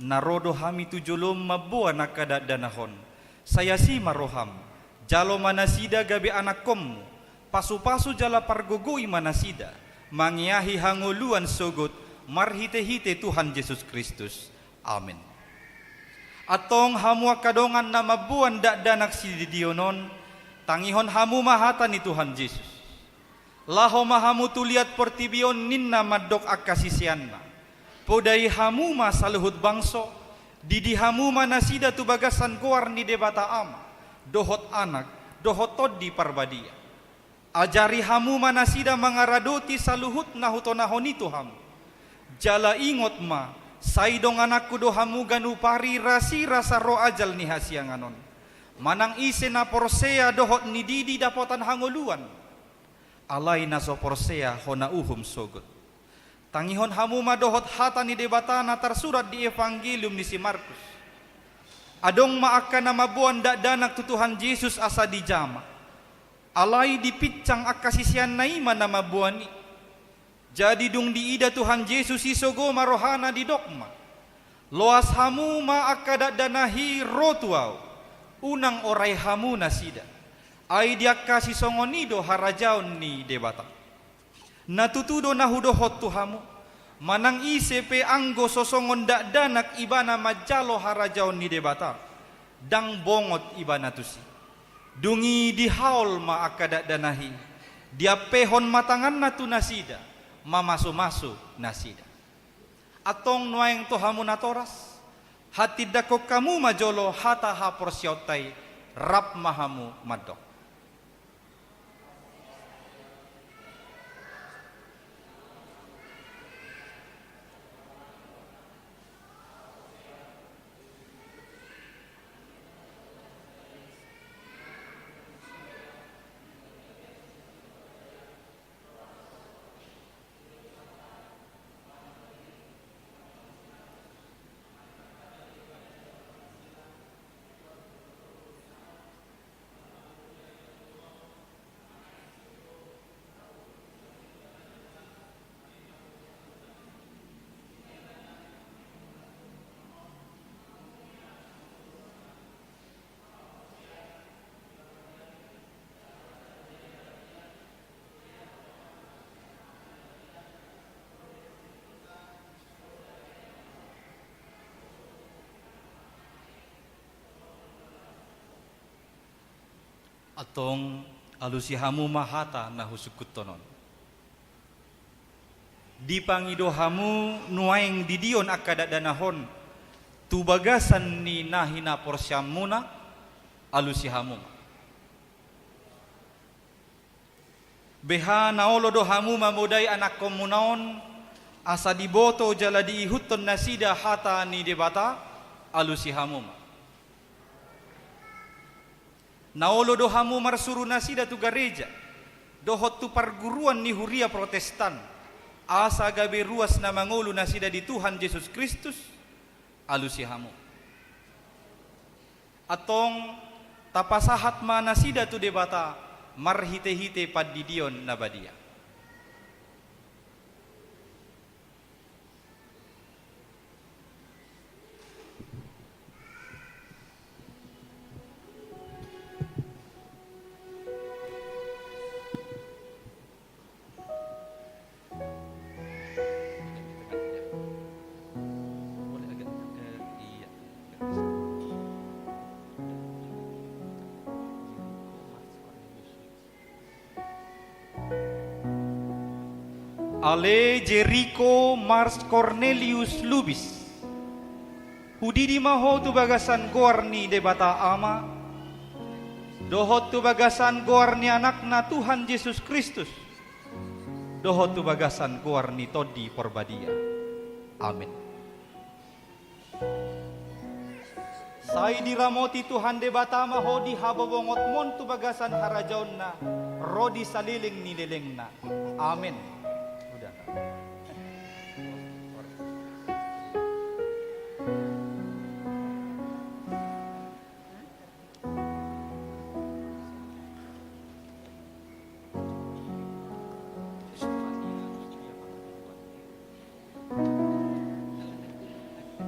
na ro do hami tu joloM mamboan angka dakdanak on. Sai asi ma rohaM. Jalo ma nasida gabe anakkonMu. Pasupasu jala pargogoi ma nasida mangeahi hangoluan sogot, marhitehite Tuhan Jesus Kristus. Amen. Antong hamu angka dongan na mamboan dakdanak sididion on, tangihon hamu ma hata ni Tuhan Jesus. Laho ma hamu tu liat portibi on, ninna mandok angka siseanna. Podai hamu ma saluhut bangso, didi hamu ma nasida tu bagasan goar ni Debata Ama, dohot Anak, dohot Tondi Parbadia. Ajari hamu ma nasida mangaradoti saluhut na hutonahon i tu hamu. Jala ingot ma, sai dongananku do hamu ganup ari rasirasa ro ajal ni hasiangan on. Manang ise na porsea dohot nididi dapotan hangoluan. Alai na so porsea hona uhum sogot. Tangihon hamu ma dohot hata ni Debata na tarsurat di Evangelium ni si Markus. Adong ma angka na mamboan dakdanak tu Tuhan Jesus asa dijama. Alai dipinsang angka siseanna i ma na mamboan i. Jadi dung diida Tuhan Jesus i, sogo ma rohana, didok ma: Loas hamu ma angka dakdanak i ro tu Ahu, unang orai hamu nasida. Ai di angka sisongon i do harajaon ni Debata. Na tutu do na hudokhon tu hamu, manang ise pe anggo so songon dakdanak ibana manjalo harajaon ni Debata, ndang bongot ibana tusi. Dung i dihaol ma angka dakdanak i, diampehon ma tanganna tu nasida, mamasumasu nasida. Antong nuaeng tu hamu natoras, hatindangkon hamu ma jolo hata haporseaonta i, rap ma hamu mandok. Antong alusi hamu ma hata na husungkunhon on. Dipangido hamu nuaeng didion angka dakdanak on tu bagasan ni na hinaporseaonmuna, alusi hamu ma. Beha na olo do hamu mamodai anakkonmuna on, asa diboto jala diihuthon nasida hata ni Debata, alusi hamu ma. Na olo do hamu marsuru nasida tu gareja dohot tu parguruan ni huria Protestan, asa gabe ruas na mangolu nasida di Tuhan Jesus Kristus, alusi hamu. Antong tapasahat ma nasida tu Debata marhitehite pandidion na badia. Ale Jeriko Mars Cornelius Lubis, hudidi ma ho tu bagasan goar ni Debata Ama, dohot tu bagasan goar ni Anakna Tuhan Jesus Kristus, dohot tu bagasan goar ni Tondi Porbadia. Amen. Sai diramoti Tuhan Debata ma ho di habobongotmon tu bagasan harajaonna, ro di saleleng ni lelengna. Amen. Udah.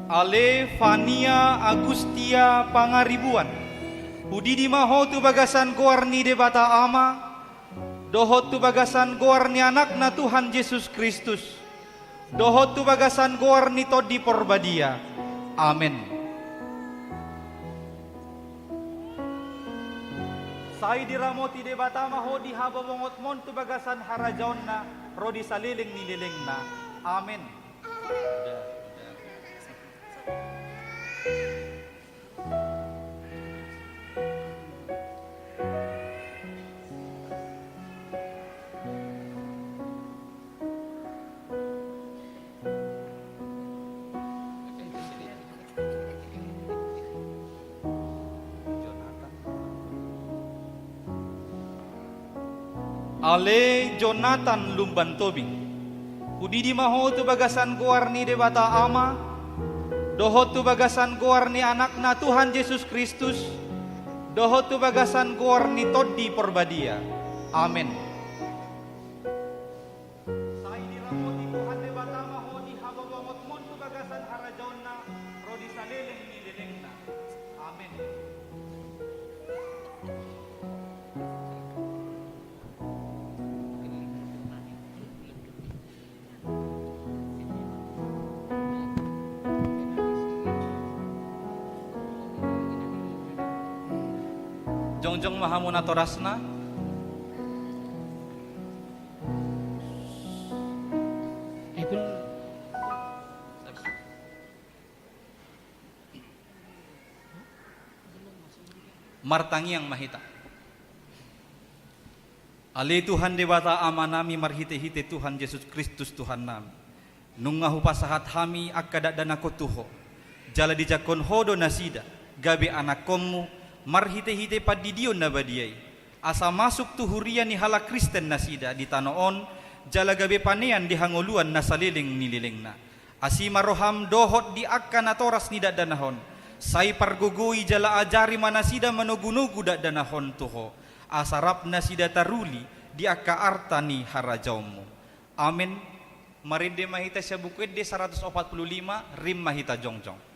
Ale Fania Agustia Pangaribuan, hudidi ma ho tu bagasan goar ni Debata Ama, dohot tu bagasan goar ni Anakna Tuhan Jesus Kristus, dohot tu bagasan goar ni Tondi Porbadia. Amen. Sai diramoti Debata ma ho di habobongotmon tu bagasan harajaonna, ro di saleleng ni lelengna. Amen. Ale Jonathan Lumban Tobing, hudidi ma ho tu bagasan goar ni Debata Ama, dohot tu bagasan goar ni Anakna Tuhan Jesus Kristus, dohot tu bagasan goar ni Tondi Porbadia. Amen. Sai diramoti Tuhan Debata ma ho di habobongotmon tu bagasan harajaonna, ro di saleleng ni lelengna. Amen. Jongjong ma hamu natorasna. Martangiang ma hita. Ale Tuhan Debata Amanami marhitehite Tuhan Jesus Kristus Tuhannami, nunga hupasahat hami angka dakdanakon tu Ho, jala dijangkon Ho do nasida gabe anakkonmu marhitehite pandidion na badia i, asa masuk tu huria ni halak Kristen nasida di tano on, jala gabe panean di hangoluan na saleleng ni lelengna. Asi ma roham dohot di angka natoras ni dakdanak on, sai pargogoi jala ajari ma nasida manogunogu dakdanak on tu Ho, asa rap nasida taruli di angka arta ni harajaonmu. Amen. Marende ma hita sian Buku Ende saratus opat pulu lima, rim ma hita jongjong.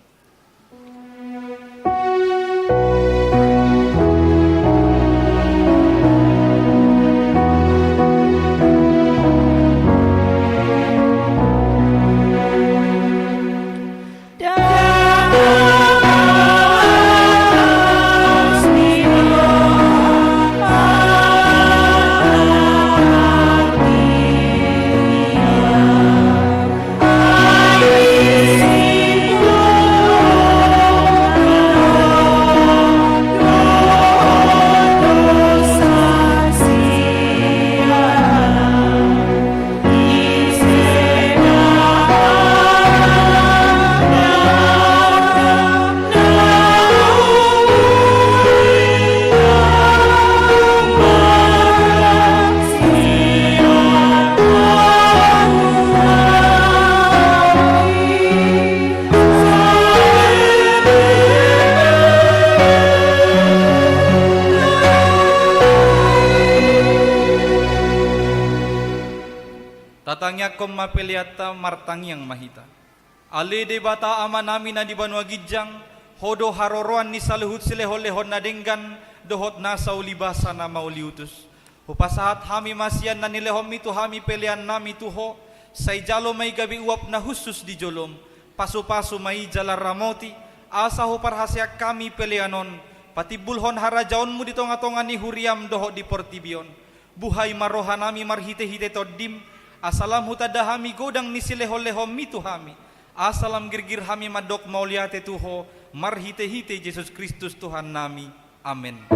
Tatangiangkon ma peleanta, martangiang ma hita. Ale Debata Amanami na di banua ginjang, Ho do haroroan ni saluhut silehonlehon na denggan dohot nasa ulibasa na mauliutus. Hupasahat hami ma sian na nilehonMi tu hami peleannami tu Ho, sai jalo ma i gabe uap na hushus di joloM, pasupasu ma i jala ramoti, asa huparhaseang hami pelean on patimbulhon harajaonMu di tongatonga ni huriaM dohot di portibi on. Buhai ma rohanami marhitehite TondiM, Asa lam hutanda hami godang ni silehon-lehonmi tu hami, asa lam girgir hami mandok mauliate tu Ho, marhite-hite Jesus Kristus Tuhannami. Amen.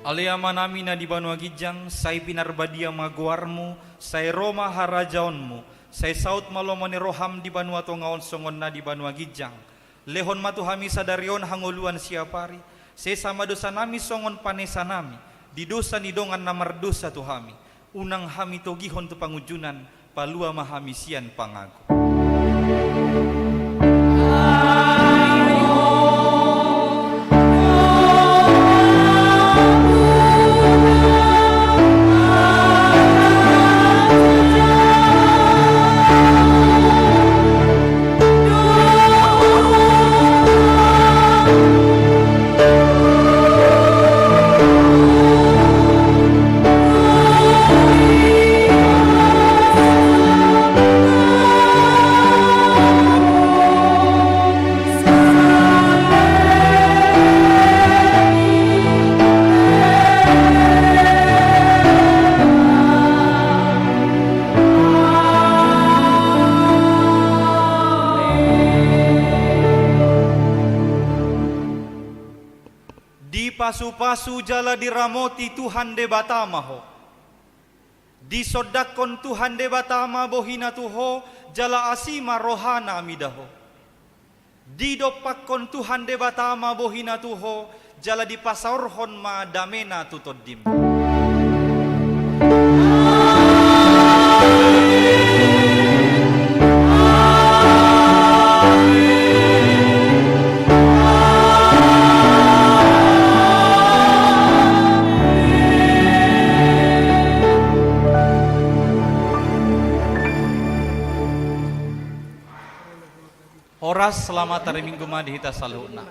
Ale Amanami na di banua ginjang, sai pinarbadia ma goarmu, sai ro ma harajaonmu, sai saut ma lomo ni roham di banua tonga on songon na di banua ginjang. Lehon ma tu hami sadari on hangoluan siapari, sesa ma dosanami songon panesanami di dosa ni dongan na mardosa tu hami. Unang hami togihon tu pangunjunan, palua ma hami sian pangago. Dipasupasu jala diramoti Tuhan Debata ma ho. Disondangkon Tuhan Debata ma bohina tu ho, jala asi ma rohana mida ho. Didompakkon Tuhan Debata ma bohina tu ho, jala dipasaorhon ma damena tu tondim. Horas, selamat hari Minggu ma di hita saluhutna.